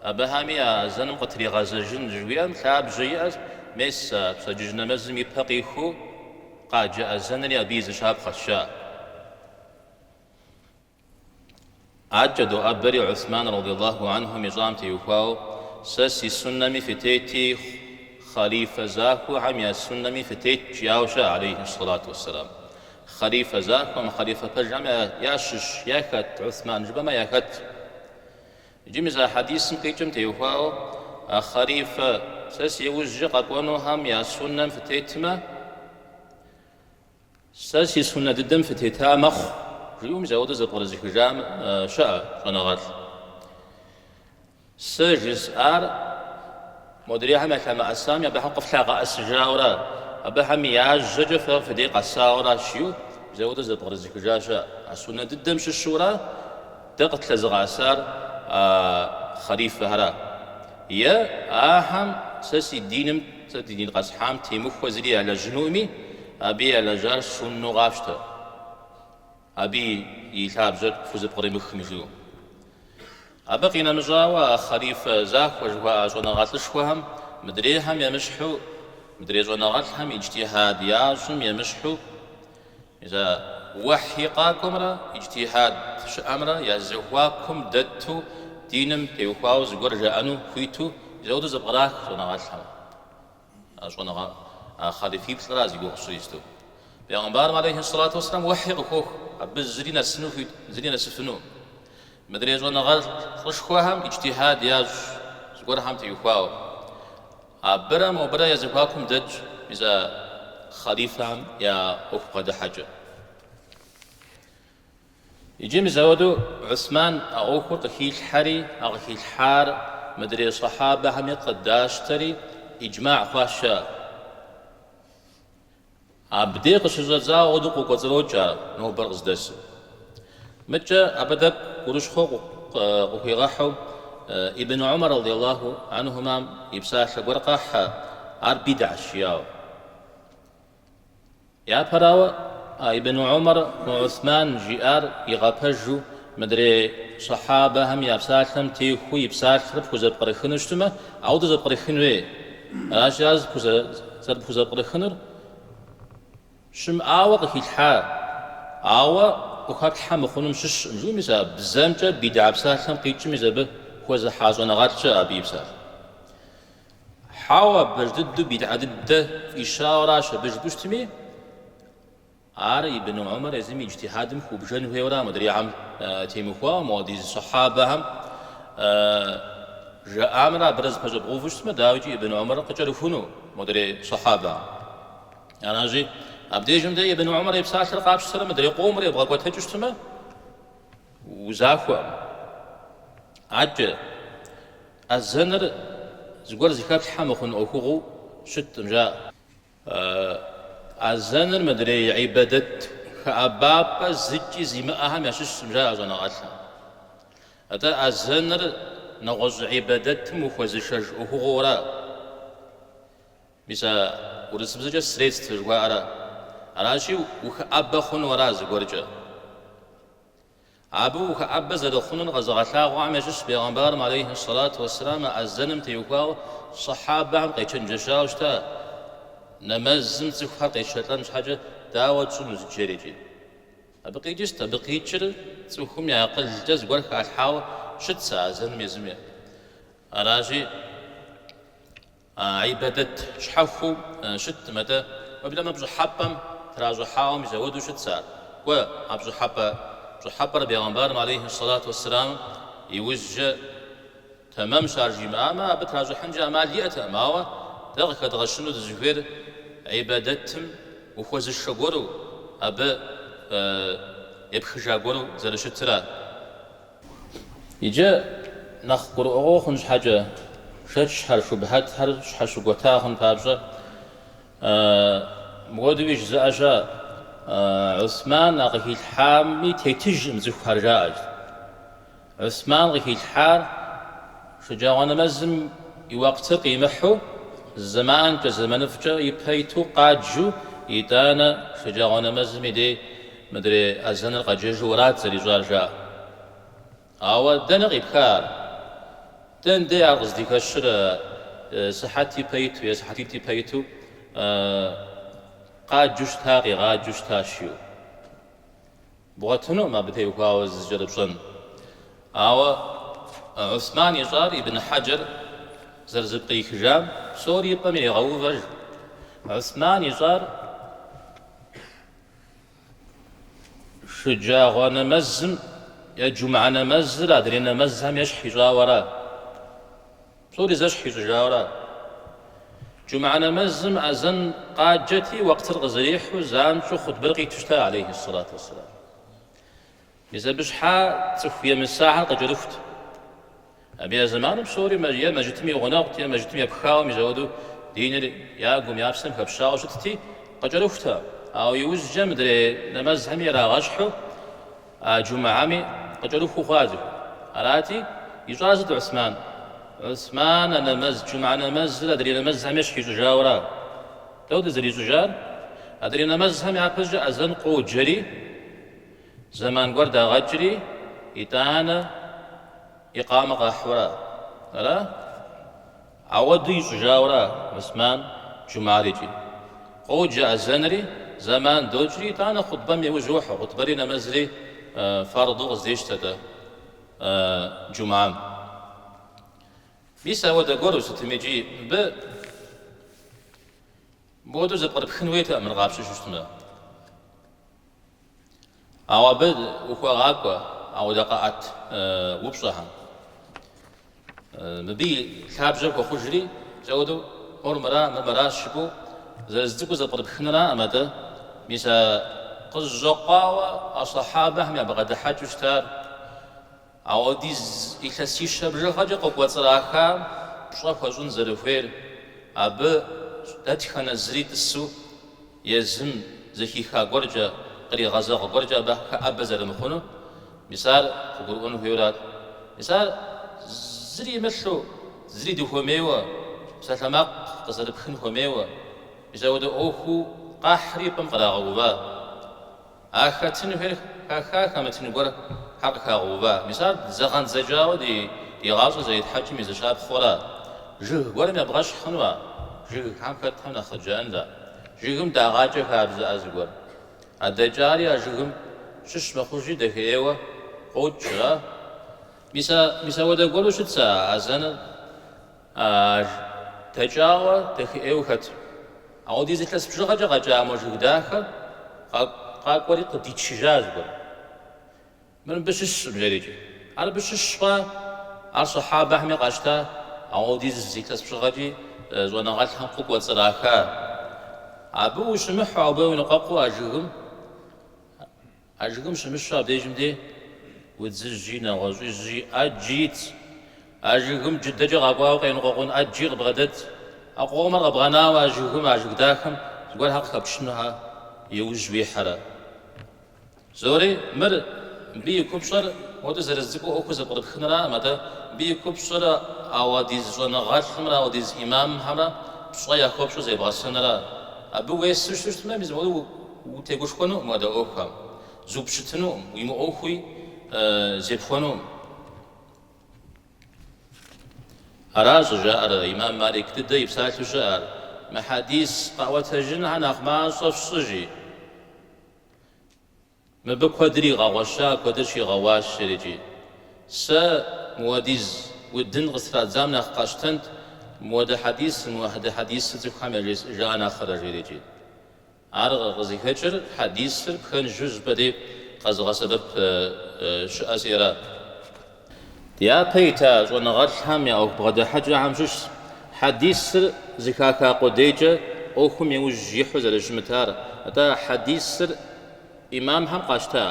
абыхэми а азэным къытригъэзэжын жыхуиӏэм лъабжьэ иӏэщ, мес а пщэдджыжь нэмэзым и пэ къихуэу къаджэ азэнри абы и зы щапхъэщ, жаӏэ. Адэкӏэ доӏэбэри Усман радиаллаху анхум ищӏам теухуауэ, Сэ си суннэми фытети, хъалифэ захуэхэм я суннэми фытет, жиӏауэ щыӏэ, алейхи сэлату уэсселам. Хъалифэ захуэм, хъалифэ пэжхэм ящыщ, яхэт, Усман жыпӏэмэ, яхэт. Иджы мис а хьэдисым къикӏым теухуауэ, а хъалифэ. Сэ си ужькӏэ къэкӏуэнухэм я суннэм фытетмэ, сэ си суннэ дыдэм фытета мэхъу, жиӏэу мис ауэдэу зэпкърызыхыжа щыӏэ щӏэныгъэлӏ. Сэ жысӏар модрейхэм ялъэмыӏэсами, абыхэм къыфлъагъэӏэсыжауэра, абыхэм я жьэкӏэ фэ фыдей къэсауэращ, жиӏэу мис ауэдэу зэпкърызыхыжа щыӏэ. А суннэ дыдэм щыщура дэ къытлъэзыгъэӏэсар а хъалифэхэра? Е ахэм сэ си диным, сэ дин къэсхьам темыхуэ зыри ялэжьынуӏыми, абы ялэжьар суннэу къафщтэ, абы и лъабжьэр фхузэпкъримыхми, жиӏэу. Абы къинэмыщӏауэ, а хъалифэ захуэ жыхуаӏэ щӏэныгъэлӏышхуэхэм мыдрейхэм емыщхьу, мыдрей щӏэныгъэлӏхэм иджтихьад ящӏым емыщхьу, мис а уэхьи къакӏуэмрэ иджтихьад щыӏэмрэ я зэхуакум дэту диным теухуауэ зыгуэр жаӏэну хуиту мис ауэдэу зэпкърах щӏэныгъэлӏхэм. А щӏэныгъэ а хъалифиплӏра зи гугъу сщӏыр иджыпсту. Бегъымбарым алейхи сэлату уэсэлам уэхьи къыхуох, абы зыри нэсыну хуит, зыри нэсыфыну. Мыдрей щӏэныгъэлӏышхуэхэм иджтихьад ящӏ зыгуэрхэм теухуауэ. Абырэ мобырэ я зэхуакум дэтщ мис а хъалифэхэм я ӏуэху бгъэдыхьэкӏэ. Иджы мис ауэдэу Гьусман а ӏуэхур къыхилъхьэри, а къыхилъхьар мыдрей сэхьабэхэми къыдащтэри, иджмагь хъуащ ар. Абдей къыщыщӏэдзауэ ауэдэу къыкӏуэцӏрокӏ ар нобэр къыздэсым. Мыдкӏэ абы тӏэкӏу гурыщхъуэ къыхуигъэхьу Ибн Умар радиаллаху анхумам и псалъэ гуэр къахь, ар бидгьэщ жиӏауэ. Япэрауэ, а Ибн Умар Гьусман жиӏар игъэпэжу мыдрей сэхьабэхэм я псалъэм техуэу и псалъэр пхузэпкърыхыну щытмэ, ауэдэу зэпкърыхын хуей. Аращи, ар зэрыпхузэпкърыхынур щымыӏауэ къыхилъхьа, ауэ къыхэплъхьэ мыхъунум щыщкъым, жиӏэу мис а бзэмкӏэ бидгьэ псалъэм къикӏым мис абы хуэзыхьа щӏэныгъэлӏ щыӏэ абы и псалъэ. Хьэуэ, пэж дыдэу бидгьэ дыдэ фӏищауэращ абы жыпӏэу щытми, ар Ибн Умар езым и иджтихьадым хыубжэн хуейуэра модрейхэм темыхуауэ, моуэдиз сэхьабэхэм жаӏамрэ абырэ зэпэщӏэбгъэувэу щытмэ, дауикӏи Ибн Умар къыкӏэрыхуну модрей сэхьабэхэм. Аращи, абдежым дэ Ибн Умар и псалъэр къапщтэрэ мыдрей къомыр ебгъэкӏуэтэкӏыу щытмэ, узахуэкъым. Адэкӏэ. Азэныр зыгуэр зыхэплъхьэ мыхъун ӏуэхугъуэу щыткъым, жаӏэ. Азэныр мыдрей гьибадэт хэӏэбапӏэ зыкӏи зимыӏэхэм ящыщкъым, жаӏэ щӏэныгъэлӏхэм. Атӏэ азэныр нэгъуэщӏ гьибадэтым ухуэзышэж ӏуэхугъуэура? Мис а урысыбзэкӏэ средство жыхуаӏэра? Аращи, ухэӏэбэ хъуну ара зыгуэркӏэ? Абы ухэӏэбэ зэрыхъунур къэзыгъэлъагъуэхэм ящыщщ бегъымбарым алейхи сэлату уэсселам а азэным теухуауэ сэхьабэхэм къечэнджэщауэ щыта, нэмэзым цӏыхухэр къетшэлӏэн щхьэкӏэ дауэ тщӏыну сыт жери икӏи. Абы къикӏыр сыт? Абы къикӏыр цӏыхум я акъылкӏэ зыгуэр халъхьауэ щытщ а азэным езым. Аращи, А гьибадэт щхьэхуэу щыткъым, атӏэ уеблэмэ пщӏыхьэпӏэм тращӏыхьауэ мис ауэдэу щытщ ар. Кӏуэ, а пщӏыхьэпӏэ, пщӏыхьэпӏэр бегъымбарым алейхи сэлату уэсселам иужькӏэ тэмэмщ ар жимыӏамэ, абы тращӏыхьынкӏэ ӏэмал иӏэтэкъым, ауэ дэ къыхэдгъэщыну дызыхуейр гьибадэтым ухуэзышэ гуэру, абы епхыжа гуэру зэрыщытыра. Иджы нэхъ гурыӏуэгъуэ хъун щхьэкӏэ, шэчхэр, шубхьэтхэр щхьэщыгуэта хъун папщӏэ, мыуэдуи жызыӏэ щыӏэ, Гьусман а къыхилъхьами тетыжкъым цӏыхухэр жаӏэ. Гьусман къыхилъхьар шэджагъуэ нэмэзым и уэкътыр къимыхьу, зэманкӏэ, зэманыфӏкӏэ ипэ иту къаджэу, итӏанэ шэджагъуэ нэмэзым и дей Мыдрей азэныр къэджэжу арат зэрищӏар, жаӏэ. Ауэ дэнэ къипха ар? Дэнэ дей ар къыздихэщыр сыхьэт ипэ иту е сыхьэтитӏ ипэ иту къаджэу щыта, къигъаджэу щытащ, жиӏэу. Бгъуэтынукъым абы теухуауэ зыкӏэрыпщӏэн. Ауэ Гьусман ищӏар Ибн Хьэджэр зэрызэпкърихыжам псори и пӏэм ирегъэувэж. Гьусман ищӏар Шэджагъуэ нэмэзым е джумгьэ нэмэзыр адрей нэмэзхэм ещхь ищӏауэ ара? Псори зэщхь ищӏыжауэ ара? Джумгьэ нэмэзым азэн къаджэти, уэкътыр къызэрихьу занщӏэу хъутбэр къиту щыта, алейхи сэлату уэсселам. Мис абы щхьа цӏыху емысахэр къыкӏэрыхут. Абы я зэманым псори е мэжджытым и гъунэгъут, е мэжджытым епхауэ мис ауэдэу диныр я гум, я псэм хэпщауэ щытти, къыкӏэрыхутэкъым. Ауэ иужькӏэ мыдрей нэмэзхэми ирагъэщхьу, а джумгьэми къыкӏэрыхуу хъуа цӏыху. Арати, ищӏар сыт Усман? Усман а нэмэз, джумгьэ нэмэзыр адрей нэмэзхэм ещхь ищӏыжауэра? Дауэ зэрищӏыжар? Адрей нэмэзхэм япэщӏыкӏэ азэн къоджэри, Зэман гуэр дагъэкӏри, итӏанэ икъамэ къахьура? Ара? Ауэдэу ищӏыжауэра Усман джумгьэр икӏи? Къоджэ азэнри, зэман докӏри, итӏанэ хъутбэм иужь йохьэ, хъутбэри нэмэзри фарду къыздещтэ-тӏэ джумгьэм. Мис ауэдэ гуэру сытым икӏи мыбы мыуэдэу зэпкърыпхын хуейтэкъым мыр къапщтэу щытмэ. Ауэ абы ухуагъакӏуэ ауэдэ къаӏэт упщӏэхэм. Мыбы и лъабжьэ хуэхъужри, мис ауэдэу мор мыра, мыр мыращ жыпӏэу зырыз цӏыкӏуу зэпкърыпхынраӏым, атӏэ мис а къызэщӏэкъуауэ а сэхьабэхэм я бгъэдыхьэкӏэу щытар, Ауэдиз илъэсищэ бжыгъэкӏэ къыкӏуэцӏрахам пщӏэ хуэщӏын зэрыхуейр, абы дэтхэнэ зыри тӏысу езым зэхиха гуэркӏэ, къригъэзэгъ гуэркӏэ абы хэӏэбэ зэрымыхъуну, мис ар къыгурыӏуэн хуейуэрат. Мис ар зыри имылъу, зыри дыхуэмейуэ, псалъэмакъ къызэрыпхын хуэмейуэ, мис ауэдэ ӏуэхуу къахьри пӏэм кърагъэува. А хэтын хуейр хаха, хэмытын гуэрхэр къыхагъэува. Мис ар зэгъэндзэкӏауэ ди гъащӏэр зэретхьэкӏым и зы щапхъэура? Жыг гуэрым ебгъэщхь хъуну а? Жыгхэм хэтхэм нэхъ къыджаӏэнра? Жыгым дагъакӏэ хабзэӏэ зыгуэр. А дэкӏари а жыгым щыщ мэхъужри дахэӏейуэ къокӏ, ара? Мис а, мис ауэдэ гуэру щытщ а азэныр. А дэкӏауэ дахэӏейуэ хэт. Ауэдиз илъэс бжыгъэкӏэ къэкӏа мо жыг дахэр къакӏуэри къыдичыжа зыгуэр. Мыр мыбы щыщкъым, жерикӏи. Ар абы щыщ хъуа, ар сэхьабэхэми къащта, ауэдиз илъэс бжыгъэкӏи щӏэныгъэлӏхэм къыкӏуэцӏраха. Абы ущымыхьу, абы уеныкъуэкъуу а жыгым А жыгым щымыщу абдежым де удзыжьи, нэгъуэщӏыжьи, ӏэджи итщ. А жыгым джыдэкӏэ къэкӏуауэ къеныкъуэкъун ӏэджи къыбгъэдэт. А къомыр къэбгъэнауэ а жыгым, а жыг дахэм зыгуэрхэр къыхэпчыну щхьэ иужь уихьэрэ? Зори, мыр мыбы и купщӏэр мыуэдэу зырыз цӏыкӏуу ӏуэхур зэпкърыпхынракъым, атӏэ мыбы и купщӏэр ауэдиз щӏэныгъэлӏымрэ ауэдиз ӏимамхэмрэ пщӏэ яхуэпщӏу зебгъэсэнра. Абы уесэу щытмэ, мис мыуэдэу Утегушхуэнукъым уэдэ ӏуэхухэм, зупщытынукъым, уимыӏуэхуи зепхуэнукъым. Аращ щӏыжаӏэр имам Малик дыдэ и псалъэу щыӏэр, Мы хьэдис къэӏуэтэжынхэр нэхъ мащӏэ фщӏы, жи. Мыбы куэдыр игъэгъуэща, куэдыр щигъэуащ, жерикӏи. Сэ мыуэдиз удын къыстрадзам нэхъ къэсщтэнт, мыуэдэ хьэдис, мыуэдэ хьэдисыр цӏыхухэм яжесӏэжа нэхърэ, жерикӏи. Ар къызыхэкӏыр хьэдисыр пхэнжу зыщӏыпӏэ дей къэзыгъэсэбэп щыӏэщи ара. Дяпэ ита щӏэныгъэлӏхэм я ӏуэху бгъэдыхьэкӏэхэм щыщщ хьэдисыр зэхаха къудейкӏэ ӏуэхум иужь ихьу зэрыщымытар. Атӏэ а хьэдисыр ӏимамхэм къащта,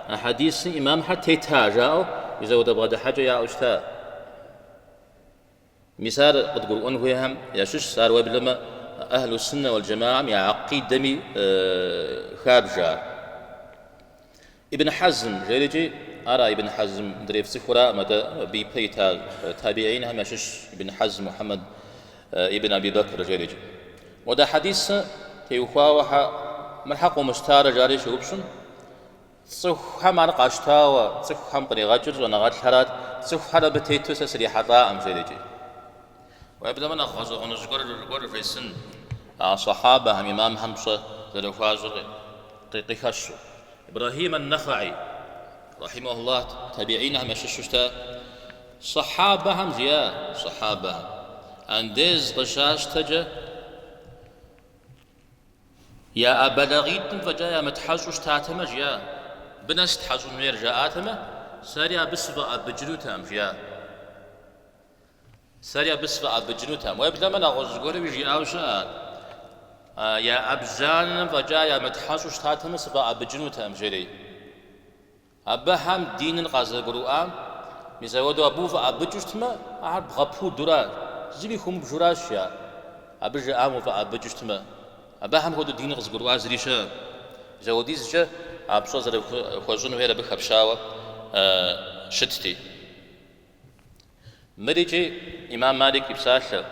а хьэдисым ӏимамхэр тета жаӏэу мис ауэдэ бгъэдыхьэкӏэ яӏэу щыта. Мис ар къыдгурыӏуэн хуейхэм ящыщщ, ар уеблэмэ Ахьлу Суннэ уал Джэмаам я акъидэми хабжэ ар. Ибн Хьэзм жерикӏи, ар а Ибн Хьэзм мыдрей фцӏыхураӏым, атӏэ абы ипэ ита табиинхэм ящыщщ Ибн Хьэзм Мухьэммэд ибн Аби Бэкр жерикӏи. Модэ хьэдисым теухуауэ хьэ, мыр хьэ къыумыщтарэ жари щеупщӏым, Цӏыхухэм ар къащтауэ, цӏыхухэм къригъэкӏыр щӏэныгъэлӏхэрат, цӏыхухэр абы тету сэ срихьэлӏакъым, жерикӏи. Уеблэмэ нэхъ гъэщӏэгъуэныжь гуэр гуэр вжесӏэн, а сэхьабэхэм, имамхэм пщӏэ зэрыхуащӏыр къыхэщу. Ибрэхьим ан-Нэхъэӏи, рахьимэхуллах, табиинхэм ящыщу щыта сэхьабэхэм жиӏа, сэхьабэхэм, андез къыщащтэкӏэ, Я ӏэбэлагъитӏым фӏэкӏа ямытхьэщӏу щытатэмэ, жиӏа, мыбы нэс тхьэщӏын хуейр жаӏатэмэ, сэри абы сыфӏэӏэбыкӏынутэкъым, жиӏа. Сэри абы сыфӏэӏэбыкӏынутэкъым. Уеблэмэ нэгъуэщӏ зыгуэрми жиӏауэ щыӏэ ар. Я ӏэбжьанэм фӏэкӏа ямытхьэщӏу щытатэмэ, сыфӏэӏэбыкӏынутэкъым, жери. Абыхэм диныр къазэрыгурыӏуам, мис ауэдэу абы уфӏэӏэбыкӏыу щытмэ, ахэр бгъэпудура, зыми хыумыбжуращ, жаӏэ. Абы жаӏам уфӏэӏэбыкӏыу щытмэ, абыхэм хуэдэу диныр къызыгурыӏуа зыри щыӏэкъым. Мис ауэдизкӏэ а пщӏэ зэрыхуэщӏын хуейр абы хэпщауэ щытти. Мыр икӏи имам Малик и псалъэ.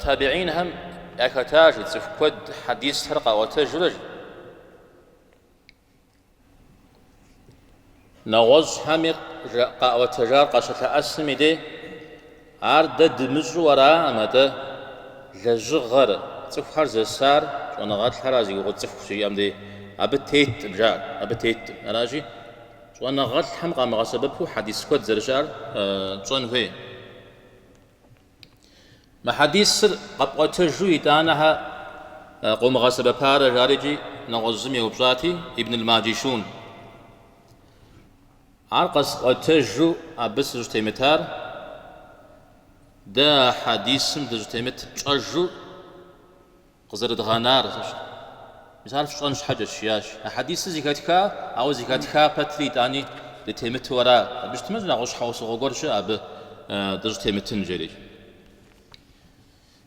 Табиинхэм яхэта, жи, цӏыху куэд хьэдисхэр къаӏуэтэжурэ, жи. Нэгъуэщӏхэми къаӏуэтэжар къащылъэӏэсым и дей, ар дэ дымыщӏу араӏым, атӏэ лэжьыгъэр, цӏыхухэр зэсар, щӏэныгъэлӏхэр зи гугъу цӏыху щыжиӏэм дей, абы теткъым, жаӏэр, абы теткъым. Аращи, щӏэныгъэлӏхэм къамыгъэсэбэпу хьэдис куэд зэрыщыӏэр тщӏэн хуей. Мы хьэдисыр къэпӏуэтэжу итӏанэ щхьэ къыумыгъэсэбэпарэ жари икӏи нэгъуэщӏ зым еупщӏати, Ибн аль-Маджишун. Ар къэсӏуэтэжу абы сыщӏытемытар, дэ а хьэдисым дыщӏытемытыр тщӏэжу къызэрыдгъэнар. Мис ар фщӏэн щхьэкӏэщ, жиӏащ. А хьэдисыр зэхэтха, ауэ зэхэтха пэтри итӏани дытемыту ара? Абы щытмэ, зы нэгъуэщӏ щхьэусыгъуэ гуэр щыӏэ абы дыщӏытемытын, жери.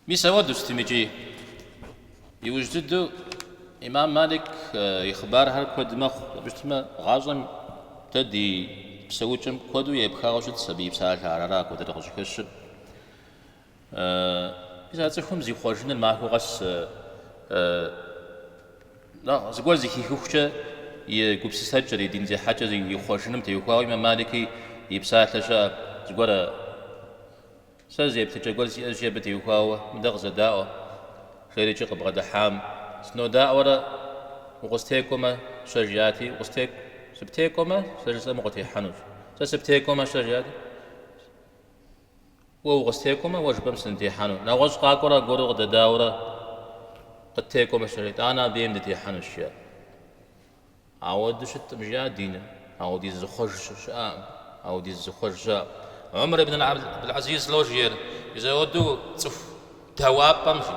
Мис ауэдэу щытым икӏи. Иужь дыдэу имам Малик и хъыбархэр куэд мэхъу. Абы щытмэ, гъащӏэм дэ ди псэукӏэм куэду епхауэ щытщ абы и псалъэхэр, ара куэдрэ къыщӏыхэщыр. Мис а цӏыхум зихъуэжыныр махуэ къэс нэхъ зыгуэр зэхихыхукӏэ и гупсысэкӏэр, и дин зехьэкӏэр ихъуэжыным теухуауэ имам Малики и псалъэ щыӏэ зыгуэр сэ зы еплъыкӏэ гуэр сиӏэщи абы теухуауэ мыдэ къызэдаӏуэ, жерикӏи къыбгъэдыхьам, сынодаӏуэрэ укъыстекӏуэмэ, щэ жиӏати, укъыстекӏу, сыптекӏуэмэ, сэ жысӏэм укъытехьэнущ, сэ сыптекӏуэмэ, щэ жиӏати, Уэ укъыстекӏуэмэ, уэ жыпӏэм сынытехьэну. Нэгъуэщӏ къакӏуэрэ аргуэру къыдэдауэрэ къыттекӏуэмэ, щэ, итӏанэ абы ейм дытехьэнущ, жиӏэ. Ауэдэу щыткъым, жиӏа диныр, ауэдиз зыхъуэж щыӏэкъым, ауэдиз зыхъуэж щыӏэкъым. Умар ибн Абдул-Азиз лӏо жиӏэр, мис ауэдэу цӏыху дауапӏэм, жи,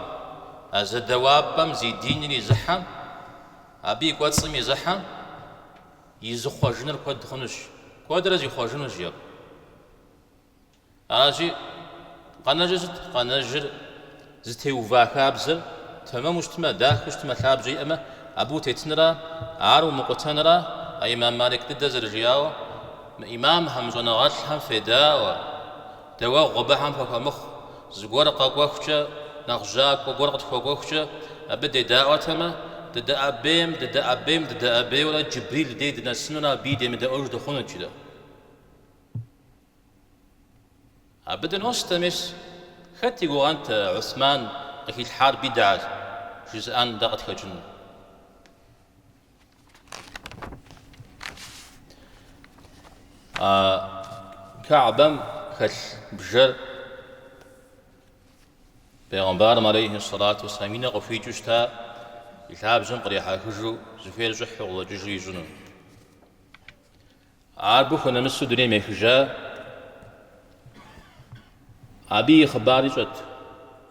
а зэдэуапӏэм зи диныр изыхьэм, абы и кӏуэцӏым изыхьэм и зыхъуэжыныр куэд хъунущ, куэдрэ зихъуэжынущ, жиӏэ. Аращи, къэнэжыр сыт? Къэнэжыр зытеува хабзэр тэмэму щытмэ, дахэу щытмэ, лъабжьэ иӏэмэ, абы утетынра, ар умыкъутэнра, а имам Малик дыдэ зэрыжиӏауэ, мы имамхэм, щӏэныгъэлӏхэм федаӏуэ, дауэгъу абыхэм фахуэмыхъу, зыгуэр къэкӏуэхукӏэ, нэхъ жьакӏуэ гуэр къытхуэкӏуэхукӏэ, абы дедаӏуэтэмэ, дыдэӏэбейм, дыдэӏэбейм, дыдэӏэбейуэрэ Джибрил дей дынэсынурэ абыи демыдэӏуэж дыхъунут, жиӏэ. Абы дынос-тӏэ, мис, хэт и гугъэнт Усман къыхилъхьар бидгьэщ жызыӏэн дэ къытхэкӏыну? А Кэгьбэм хэлъ бжэр Бегъымбарым алейхи сэлату уэсселам и нэ къыхуикӏыу щыта и лъабжьэм кърихьэхыжу, зыхуейр щӏыхьу къыщӏэкӏыжу ищӏыну. Абы хунэмысу дунейм ехыжа, абы и хъыбар ищӏэт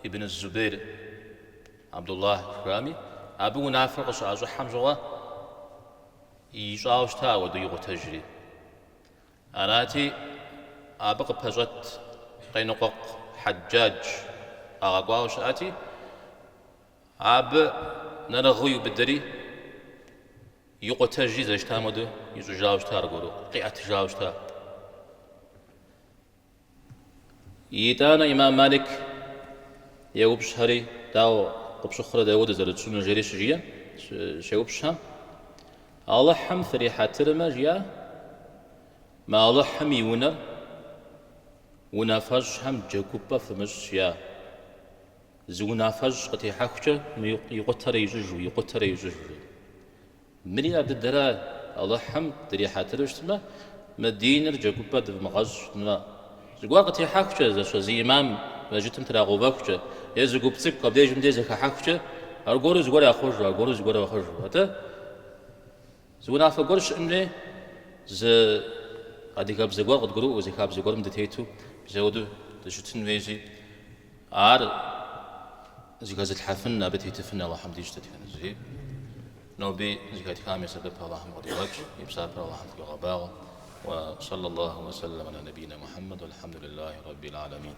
Ибн Зубейр, Абдуллах жыхуаӏэми, абы унафэр къыщыӏэщӏыхьэм щыгъуэ ищӏауэ щыта ауэдэу икъутэжри. Арати, абы къыпэщӏэт къеныкъуэкъу Хьэджадж къагъэкӏуауэ щыӏэти, абы нэрыгъыу иубыдэри, Икъутэжри зэрыщытам хуэдэу ищӏыжауэ щыта аргуэру, къиӏэтыжауэ щыта. Итӏанэ имам Малик еупщӏхэри, дауэ къыпщыхъурэ дауэдэу зэрытщӏынур жери щыжиӏэм, щеупщӏхэм, Алыхьым фрихьэтырмэ, жиӏа, мы Алыхьым и унэр унафэщӏхэм джэгупӏэ фымыщӏ, жиӏа. Зы унафэщӏ къытехьэхукӏэ икъутэрэ ищӏыжу, икъутэрэ ищӏыжу. Мыри ар дыдэра Алыхьым дрихьэтыру щытмэ, мы диныр джэгупӏэ дывмыгъэщӏ щытмэ. Зыгуэр къытехьэхукӏэ, зэщэ зы имам мэжджытым трагъэувэхукӏэ, е зы гуп цӏыкӏу абдежым дей зэхыхьэхукӏэ, аргуэру зыгуэр яхъуэжу, аргуэру зыгуэр яхъуэжу. Атӏэ, зы унафэ гуэр щыӏэн хуей, зы адыгэбзэ гуэр къыдгурыӏуэу, зы хабзэ гуэрым дытету. Мис ауэдэу дыщытын хуейщи, ар зыхэзылъхьэфын, абы тетыфын Алыхьым дищӏ дэтхэнэ зыри. Ноби зыхэтхам и сэбэп Алыхьым къыдигъэкӏ, и псапэр Алыхьым тхуигъэбагъуэ. Уэ саллаллаху уэ сэллэм аля набийна Мухьэммэд, уэлхьэмдулиллахи раббил аламин.